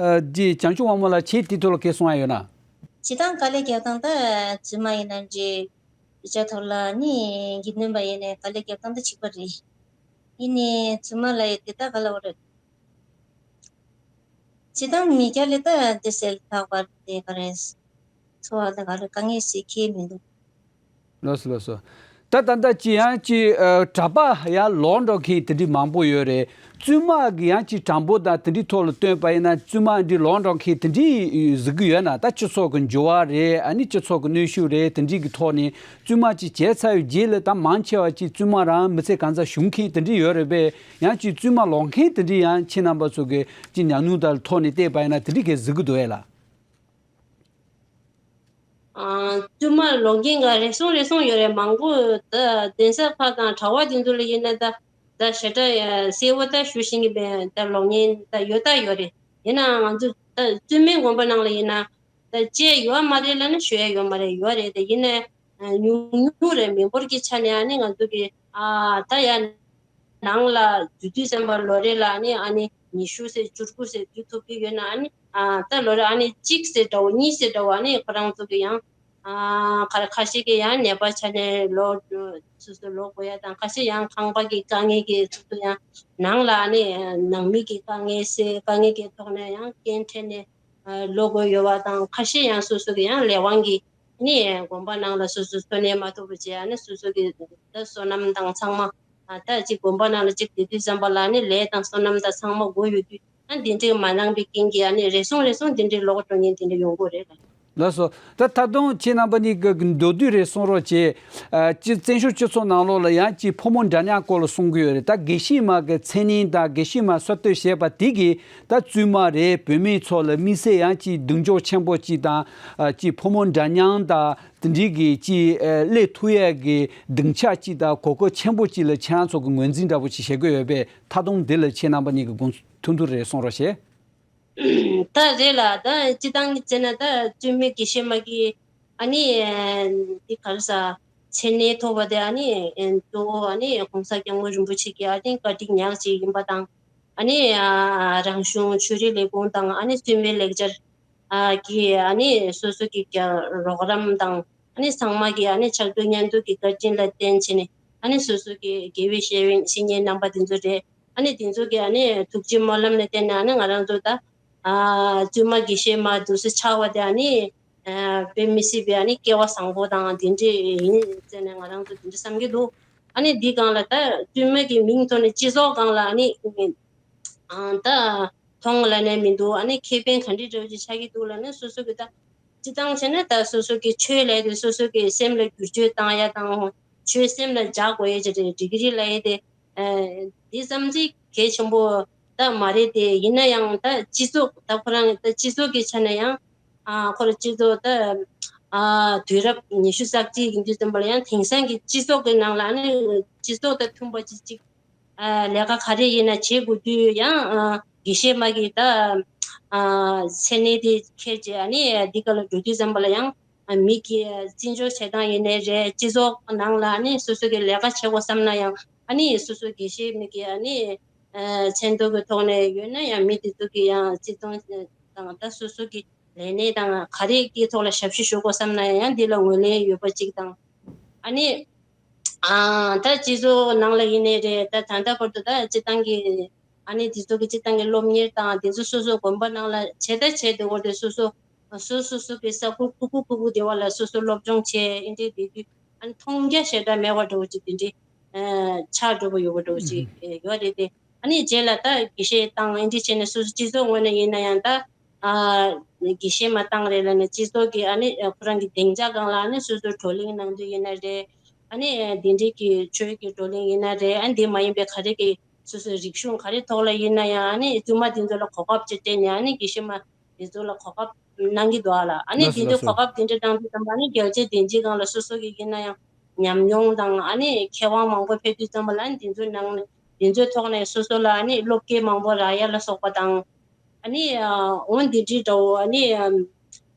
འདི་བྱང་ཆུབ་དབང་མོ་ལགས་ཁྱེད་དེ་ཐོག་ལ་སྐད་གསུང་ཡ་ཡོད་ན། སྤྱི་བཏང་དཀའ་ལས་རྒྱག་སྟངས་ད་བཙུན་མ་ཡིན་ན་འདྲི་བྱ་ཐོག་ལ་ནི་གི་སྣོན་པ་ཡིན་ནས་དཀའ་ལས་རྒྱག་སྟངས་ད་གཅིག་པ་རེད། ཡིན་ནའི་བཙུན་མ་ལ་ཡི་དེ་ད་ག་ལ་བ་རེད། སྤྱི་བཏང་མི་སྐྱ་ལས་ད་དེ་སེལ་ལྷག་པར་དེ་ག་རེ། འཚོ་བ་ད་ག་རེ་དཀའ་ངལ་སེལ་ཁེལ་མི་འདུག་ལགས་སོ་ལགས་སོ། ད་ད་ལྟ་ཅི་ཡང་ཅི་ཨ་གྲྭ་པ་ཡང་ལོག་འགྲོ་མཁན་དེ་འདྲི་མང་པོ་ཡོད་རེད། བཙུན་མ་གི་ཡང་ཅི་གྲངས་འབོར་དང་དེ་འདྲི་ཐོག་ལ་བཏོན་པ་ཡིན་ན་བཙུན་མ་འདྲི་ལོག་འགྲོ་མཁན་དེ་འདྲི་གཟིགས་གི་ཡོད་ན། ད་སྤྱི་ཚོགས་ཀྱི་འགྱུར་བ་རེད། ཨ་ནི་སྤྱི་ཚོགས་ཀྱི་གནོན་ཤུགས་རེད། དེ་འདྲི་གི་ཐོག་ནས་བཙུན་མ་ཅི་བྱས་ཚར་བའི་རྗེས་ལ་ད་མང་ཆེ་བ་ཅི་བཙུན་མ་རང་མི་ཚེ་གང་ཚ་ཞུགས་མཁན་དེ་འདྲི་ཡོད་རེད་པས། ཡང་ཅིག་བཙུན་མ་ལོག་མཁན་དེ་འདྲ་ཡང་ཁྱེད་རྣམ་པ་ཚོ་གི་ཅིག་ཉམས་མྱོང་དང་ཐོག་ནས་བལྟས་པ་ཡིན་ན་དེ་འདྲ་གས་གཟིགས་གི་འདུག་ཨེ་ལགས། ཨ། བཙུན་མ་ལོག་མཁན་ག་རེ་ཟུང་རེ་ཟུང་ཡོད་རེད། མང་པོ་ད་གདན་ས་ཁག་དང་གྲྭ་བ་དེ་ཚོ་ལ་ཡིན་ན་ད་ད་ཞེ་དྲག་ཡ་གསལ་བོ་ད་ཞུ་ཤེས་ཀྱི་མེད། ད་ལོག་མཁན་ད་ཡོད་ད་ཡོད་རེད། ཡིན་ནའང་ང་ཚོ་ད་བཙུན་མའི་དགོན་པ་ནང་ལ་ཡིན་ན། ད་བཅད་ཡོད་མ་རེད་ལབ་ན་ཞུ་ཡ་ཡོད་མ་རེད། ཡོད་རེད་དེ་ཡིན་ནའི་ཉུང་ཉུང་རེད། མི་འབོར་གྱི་ཆ་ནས་ཨ་ནི་ང་ཚོ་གི་ཨ་ད་ཡ་ནང་ལ་འཛུལ་དུས་ཙམ་པ་ལོ་རེ་ལ་ཨ་ནི་ཨ་ནི་ཉི་ཤུ་ཙམ་བཅུ་དགུ་ཙམ་འཛུལ་ཐུབ་ཀྱི་ཡོད་ན་ཨ་ནི་ཨ་ད་ལོ་རེ་ཨ་ནི་གཅིག་ཙམ་འདྲ་བོ་གཉིས་ཙམ་འདྲ་བོ་ཨ་ནི་ཁོ་རང་ཚོ་གི་ཡང་ཨ་ཁ་ཁ་ཤས་ཀྱི་ཡང་ནད་པ་ཆ་ནས་ལོག་སོ་སོ་ལོག་དགོས་ཡ་དང་། ཁ་ཤས་ཡང་ཁང་པ་གི་དཀའ་ངལ་གྱིས་སོ་སོ་ཡང་ནང་ལ་ཨ་ནི་ནང་མི་གི་དཀའ་ངལ་སེལ་དཀའ་ངལ་གྱི་ཐོག་ནས་ཡང་རྐྱེན་འཕྲད་ནས། ལོག་དགོས་ཡོད་པ་དང་། ཁ་ཤས་ཡང་སོ་སོ་གི་ཡང་ལས་དབང་གིས་ནི་དགོན་པ་ནང་ལ་སོ་སོ་འཚོ་གནས་མ་ཐུབ་པ་བྱས། ཨ་ནི་སོ་སོ་གི་ད་བསོད་ནམས་དང་ཚང་མ་ད་ཅིག་དགོན་པ་ནང་ལ་ཅིག་བསྡད་དུས་ཙམ་པ་ལ་ནི་ལས་དང་བསོད་ནམས་དང་ཚང་མ་དགོས་ཡོད་དུས། ཨ་འདི་འདྲའི་མ་གནང་པའི་རྐྱེན་གྱིས་ཨ་ནི་རེ་ཟུང་རེ་ཟུང་འདི་འདྲའི་ལོག་འགྲོ་མཁན་འདི་འདྲ་ཡོང་གི་རེད། ལགས་སོ། ད་ད་དུང་ཁྱེད་རྣམ་པ་གཉིས་ཀྱི་མདོར་བསྡུས་རེ་གསུང་རོགས་བྱེད། ཨ་ཅི་བཙན་བྱོལ་སྤྱི་ཚོགས་ནང་ལོགས་ལ་ཡང་ཅིག་ཕོ་མོ་འདྲ་མཉམ་སྐོར་ལ་གསུང་གི་ཡོད་རེད། ད་དགེ་བཤེས་མ་གི་མཚན་གནས་དང་དགེ་བཤེས་མ་གསར་གཏོད་བྱས་པ་དེ་གིས་ད་བཙུན་མ་རེད། བུད་མེད་ཚོ་ལ་དམིགས་བསལ་ཡང་ཅིག་གདེང་འཇོག་ཆེན་པོ་ཅིག་དང་། ཨ་ཅིག་ཕོ་མོ་འདྲ་མཉམ་དང་དེ་འདྲའི་གི་ཅིག་ཨ་སླེབས་ཐུབ་ཡས་གི་སྡིངས་ཆ་ཅིག་དང་གོ་སྐབས་ཆེན་པོ་ཅིག་ལ་ཁྱེད་རང་ཚོ་གི་ངོས་འཛིན་འདྲ་པོ་ཅིག་བྱེད་དགོས་ཡོད་པས། ད་དུང་འདི་ལ་ཁྱེད་རྣམ་པ་གཉིས་ཀྱི་དགོངས་ཚུལ་ཐུང་ཐུང་རེ་གསུང་རོགས་བྱེད། ད་རེད་ལ། ད་སྤྱི་བཏང་གི་བྱས་ན་ད་བཙུན་མའི་དགེ་བཤེས་མ་གི་ཨ་ནི་འདི་ག་རེ་ཟ་མཚན་གནས་ཐོབ་པ་དེ་ཨ་ནི་གཙོ་བོ་ཨ་ནི་གོང་ས་སྐྱབས་མགོན་རིན་པོ་ཆེ་གི་ཨ་ནི་བཀའ་དྲིན་ཉག་གཅིག་ཡིན་པ་དང་། ཨ་ནི་རང་གཞུང་ཆོས་རིག་ལས་ཁུངས་དང་ཨ་ནི་བཙུན་མའི་ལེགས་སྦྱར་གི་ཨ་ནི་སོ་སོ་གི་རོགས་རམ་དང་ ཨ་ནི་ཚང་མ་གི་ཨ་ནི་ཕྱག་རྡོར་བསྙེན་རྫོགས་ཀྱི་བཀའ་དྲིན་ལ་བརྟེན་བྱས་ནས་ཨ་ནི་སོ་སོ་གི་དགེ་བའི་བཤེས་བཤེས་གཉེན་རྣམ་པ་དེ་ཚོ་རེད། ཨ་ནི་དེ་ཚོ་གི་ཨ་ནི་ཐུགས་རྗེ་སྨོན་ལམ་ལ་བརྟེན་ནས་ཨ་ནི་ང་རང་ཚོ་ད་ཨ་བཙུན་མ་དགེ་བཤེས་མ་དེ་ཚོ་ཆགས་པ་དེ་ཨ་ནི་ཨ་དཔེ་མི་སྲིད་པའི་ཨ་ནི་སྐལ་བ་བཟང་པོ་དང་དེ་འདྲས་ཡིན་ཟེར་ནས་ང་རང་ཚོ་དེ་འདྲས་བསམ་གྱི་འདུག་ཨ་ནི་འདི་སྒང་ལ་ད་བཙུན་མ་གི་མིང་ཐོག་ནས་སྤྱི་ཚོགས་སྒང་ལ་ཨ་ནི་ཨང་ད་མཐོང་ལ་ནས་མི་འདུག་ཨ་ནི་ཁེ་ཕན་ག་འདྲི་འདྲ་བོ་ཅིག་ཆགས་ཀྱི་འདུག་ལ་ནི་སོ་སོ་གི་ད་སྤྱི་བཏང་བྱས་ན་ད་སོ་སོ་གི་ཆོས་ལས་དེ་སོ་སོ་གི་སེམས་ལ་བསྒྱུར་བཅོས་བཏང་ཡ་དང་ཆོས་སེམས་ལ་འཇགས་དགོས་ཡ་ཅིག་རེད་འགྲིག་གི་རེད་ལ་ཡ་དེ་འདི་བསམ་ཚིག་གལ་ཆེན་པོ་ད་མ་རེད་དེ་ཡིན་ན་ཡང་ད་སྤྱི་ཚོགས་ད་ཁོ་རང་ད་སྤྱི་ཚོགས་ཀྱི་ཆ་ནས་ཡང་ཨ་ཁོ་རང་སྤྱི་ཚོགས་ད་ཨ་དུས་རབས་ཉི་ཤུ་རྩ་གཅིག་ཡིན་དུས་ཙམ་པ་ལ་ཡང་དེང་སང་གི་སྤྱི་ཚོགས་ཀྱི་ནང་ལ་ནི་སྤྱི་ཚོགས་ད་མཐུན་པ་ཅིག་ཅིག་ཨ་ལས་ཀ་ག་རེ་ཡིན་ན་བྱེད་དགོས་དུས་ཡང་ཨ་དགེ་བཤེས་མ་གིས་ད་ཨ་མཚན་གནས་དེ་འཁྱེར་བྱས་ཨ་ནི་འདི་ག་ལ་འགྲོ་དུས་ཙམ་པ་ལ་ཡང་ཨ་མི་གིས་བརྩི་འཇོག་བྱེད་སྟངས་ཡིན་ནའི་རེད། སྤྱི་ཚོགས་ནང་ལ་ཨ་ནི་སོ་སོ་གི་ལས་ཀ་བྱེད་དགོས་བསམ་ན་ཡང་ཨ་ནི་སོ་སོ་དགེ་བཤེས་མི་གིས་ཨ་ནི་ཨ་མཚན་ཐོག་གི་ཐོག་ནས་ཡོད་ན་ཡང་མི་དེ་ཚོ་གིས་ཡང་བརྩི་མཐོང་དང་ད་སོ་སོ་གི་ལས་གནས་དང་ག་རེ་གི་ཐོག་ལ་ཞབས་ཕྱི་ཞུ་དགོས་བསམ་ན་ཡང་འདི་ལ་ངོས་ལེན་ཡོད་པ་གཅིག་དང་ཨ་ནི། ཨ་ད་སྤྱི་ཚོགས་ནང་ལ་ཡིན་ནའི་རེད་ད་ད་ལྟ་བར་དུ་ད་སྤྱི་བཏང་གི་ཨ་ནི་དེ་ཚོ་གི་སྤྱི་བཏང་གི་སློབ་གཉེར་དང་དེ་ཚོ་སོ་སོ་དགོན་པ་ནང་ལ་བྱས་ད་བྱས་དེ་འོ་དེ་སོ་སོ་སོ་སོ་སོ་གི་ས་ཁུག་ཁུག་ཁུག་ཁུག་ཁུག་དེ་བ་ལ་སོ་སོ་སློབ་སྦྱོང་བྱས་ཨིན་དེ་དེ་དུས་ཨ་ནི་མཐོང་རྒྱ་ཞེ་དྲག་མེད་པ་འདྲ་བོ་ཅིག་དེ་འདྲའི་ཆགས་འགྲོ་བ་ཡོད་པ་འདྲ་བོ་ཅིག་ཡོད་རེད་དེ་ཨ་ནི་རྗེས་ལ་ད་དགེ་བཤེས་བཏང་ཨིན་དེ་བྱས་ནས་སོ་སོ་སྤྱི་ཚོགས་ངོས་ནས་ཡིན་ན་ཡང་ད། ཨ་དགེ་བཤེས་མ་བཏང་རེད་ལ་ནི་སྤྱི་ཚོགས་ཀྱི་ཨ་ནི་ཁོ་རང་གི་སྡིངས་ཆ་སྒང་ལ་ཨ་ནི་སོ་སོའི་བགྲོ་གླེང་གནང་དུས་ཡིན་ན་རེད། ཨ་ནི་འདི་འདྲའི་གི་ཆོས་ཀྱི་བགྲོ་གླེང་ཡིན་ན་རེད། ཨ་ནི་འདི་མ་ཡིན་པའི་ག་རེ་གི་སོ་སོའི་རིག་གཞུང་ག་རེ་ཐོག་ལ་ཡིན་ན་ཡང་ཨ་ནི་བཙུན་མ་དེ་ཚོ་ལ་གོ་སྐབས་ཅིག་སྤྲད་ནས་ཨ་ནི་དགེ་བཤེས་མ་དེ་ཚོ་ལ་གོ་སྐབས་གནང་གི་འདུག་ཨ་ལ། ཨ་ནི་ལགས་སོ་དེ་ཚོ་ལགས་སོ། གོ་སྐབས་དེ་འདྲ་བཏང་དུས་ཙམ་པ་ཨ་ནི་རྒྱལ་སྤྱིའི་སྡིངས་ཆའི་སྒང་ལ་སོ་སོ་གི་ཡིན་ན་ཡང་ཉམས་མྱོང་དང་ཨ་ནི་མཁས་དབང་མང་པོ་ཕེབས་དུས་ཙམ་པ་ལ་ཨ་ནི་དེ་ཚོའི་ནང་ནས་དེ་ཚོའི་ཐོག་ནས་སོ་སོ་ལ་ཨ་ནི་བློ་སྐྱེད་མང་པོ་རག་ཡ་ལ་སོགས་པ་དང་། ཨ་ནི་ཨ་འོ་འདི་འདྲའི་འདྲ་བོ་ཨ་ནི་ཨ་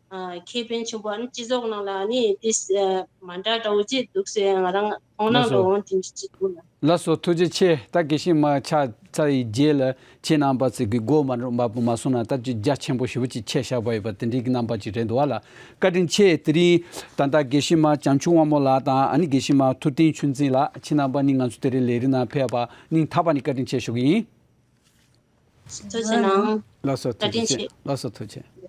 ཨ་ཁེ་ཕན་ཆེན་པོ་ཨ་ནི་སྤྱི་ཚོགས་ནང་ལ་ཨ་ནི་ཏིས་ཨ་མ་འདྲ་འདྲ་བོ་ཅིག་འདུག་ཟེར་ང་རང་མཐོང་ལགས་སྣང་འདྲ་སོ། འོ་འདི་འདྲ་ཅིག་འདུག་ལ། ལགས་སོ། ཐུགས་རྗེ་ཆེ། ད་དགེ་བཤེས་མ་ཆགས་ཚར་བའི་རྗེས་ལ་ཁྱེད་རྣམ་པ་ཚོ་གི་མགོ་མ་རུ་མ་མ་སོང་ན་ད་ཅིག་རྒྱ་ཆེན་པོ་ཞེ་པོ་ཅིག་ཆེ་བཞག་པ་ཡོད་པ་དེ་འདྲའི་གི་རྣམ་པ་ཅིག་རེད་འདུག་བ་ལ། བཀའ་དྲིན་ཆེ། དེ་རིང་ད་ལྟ་དགེ་བཤེས་མ་བྱང་ཆུབ་དབང་མོ་ལགས་དང་ཨ་ནི་དགེ་བཤེས་མ་ཐུབ་བསྟན་ཆོས་འཛིན་ལགས་ཁྱེད་རྣམ་པ་ནི་ང་ཚོ་དེ་རིང་ལས་རིམ་ནང་ཕེབས་པ་སྙིང་ཐག་པ་ནས་བཀའ་དྲིན་ཆེ་ཞུ་གི་ཡིན། ཐུགས་རྗེ་གནང་། ལགས་སོ། བཀའ་དྲིན་ཐུགས་རྗེ་ཆེ། ཆེ། ལགས་སོ། ཐུགས་རྗེ་ཆེ།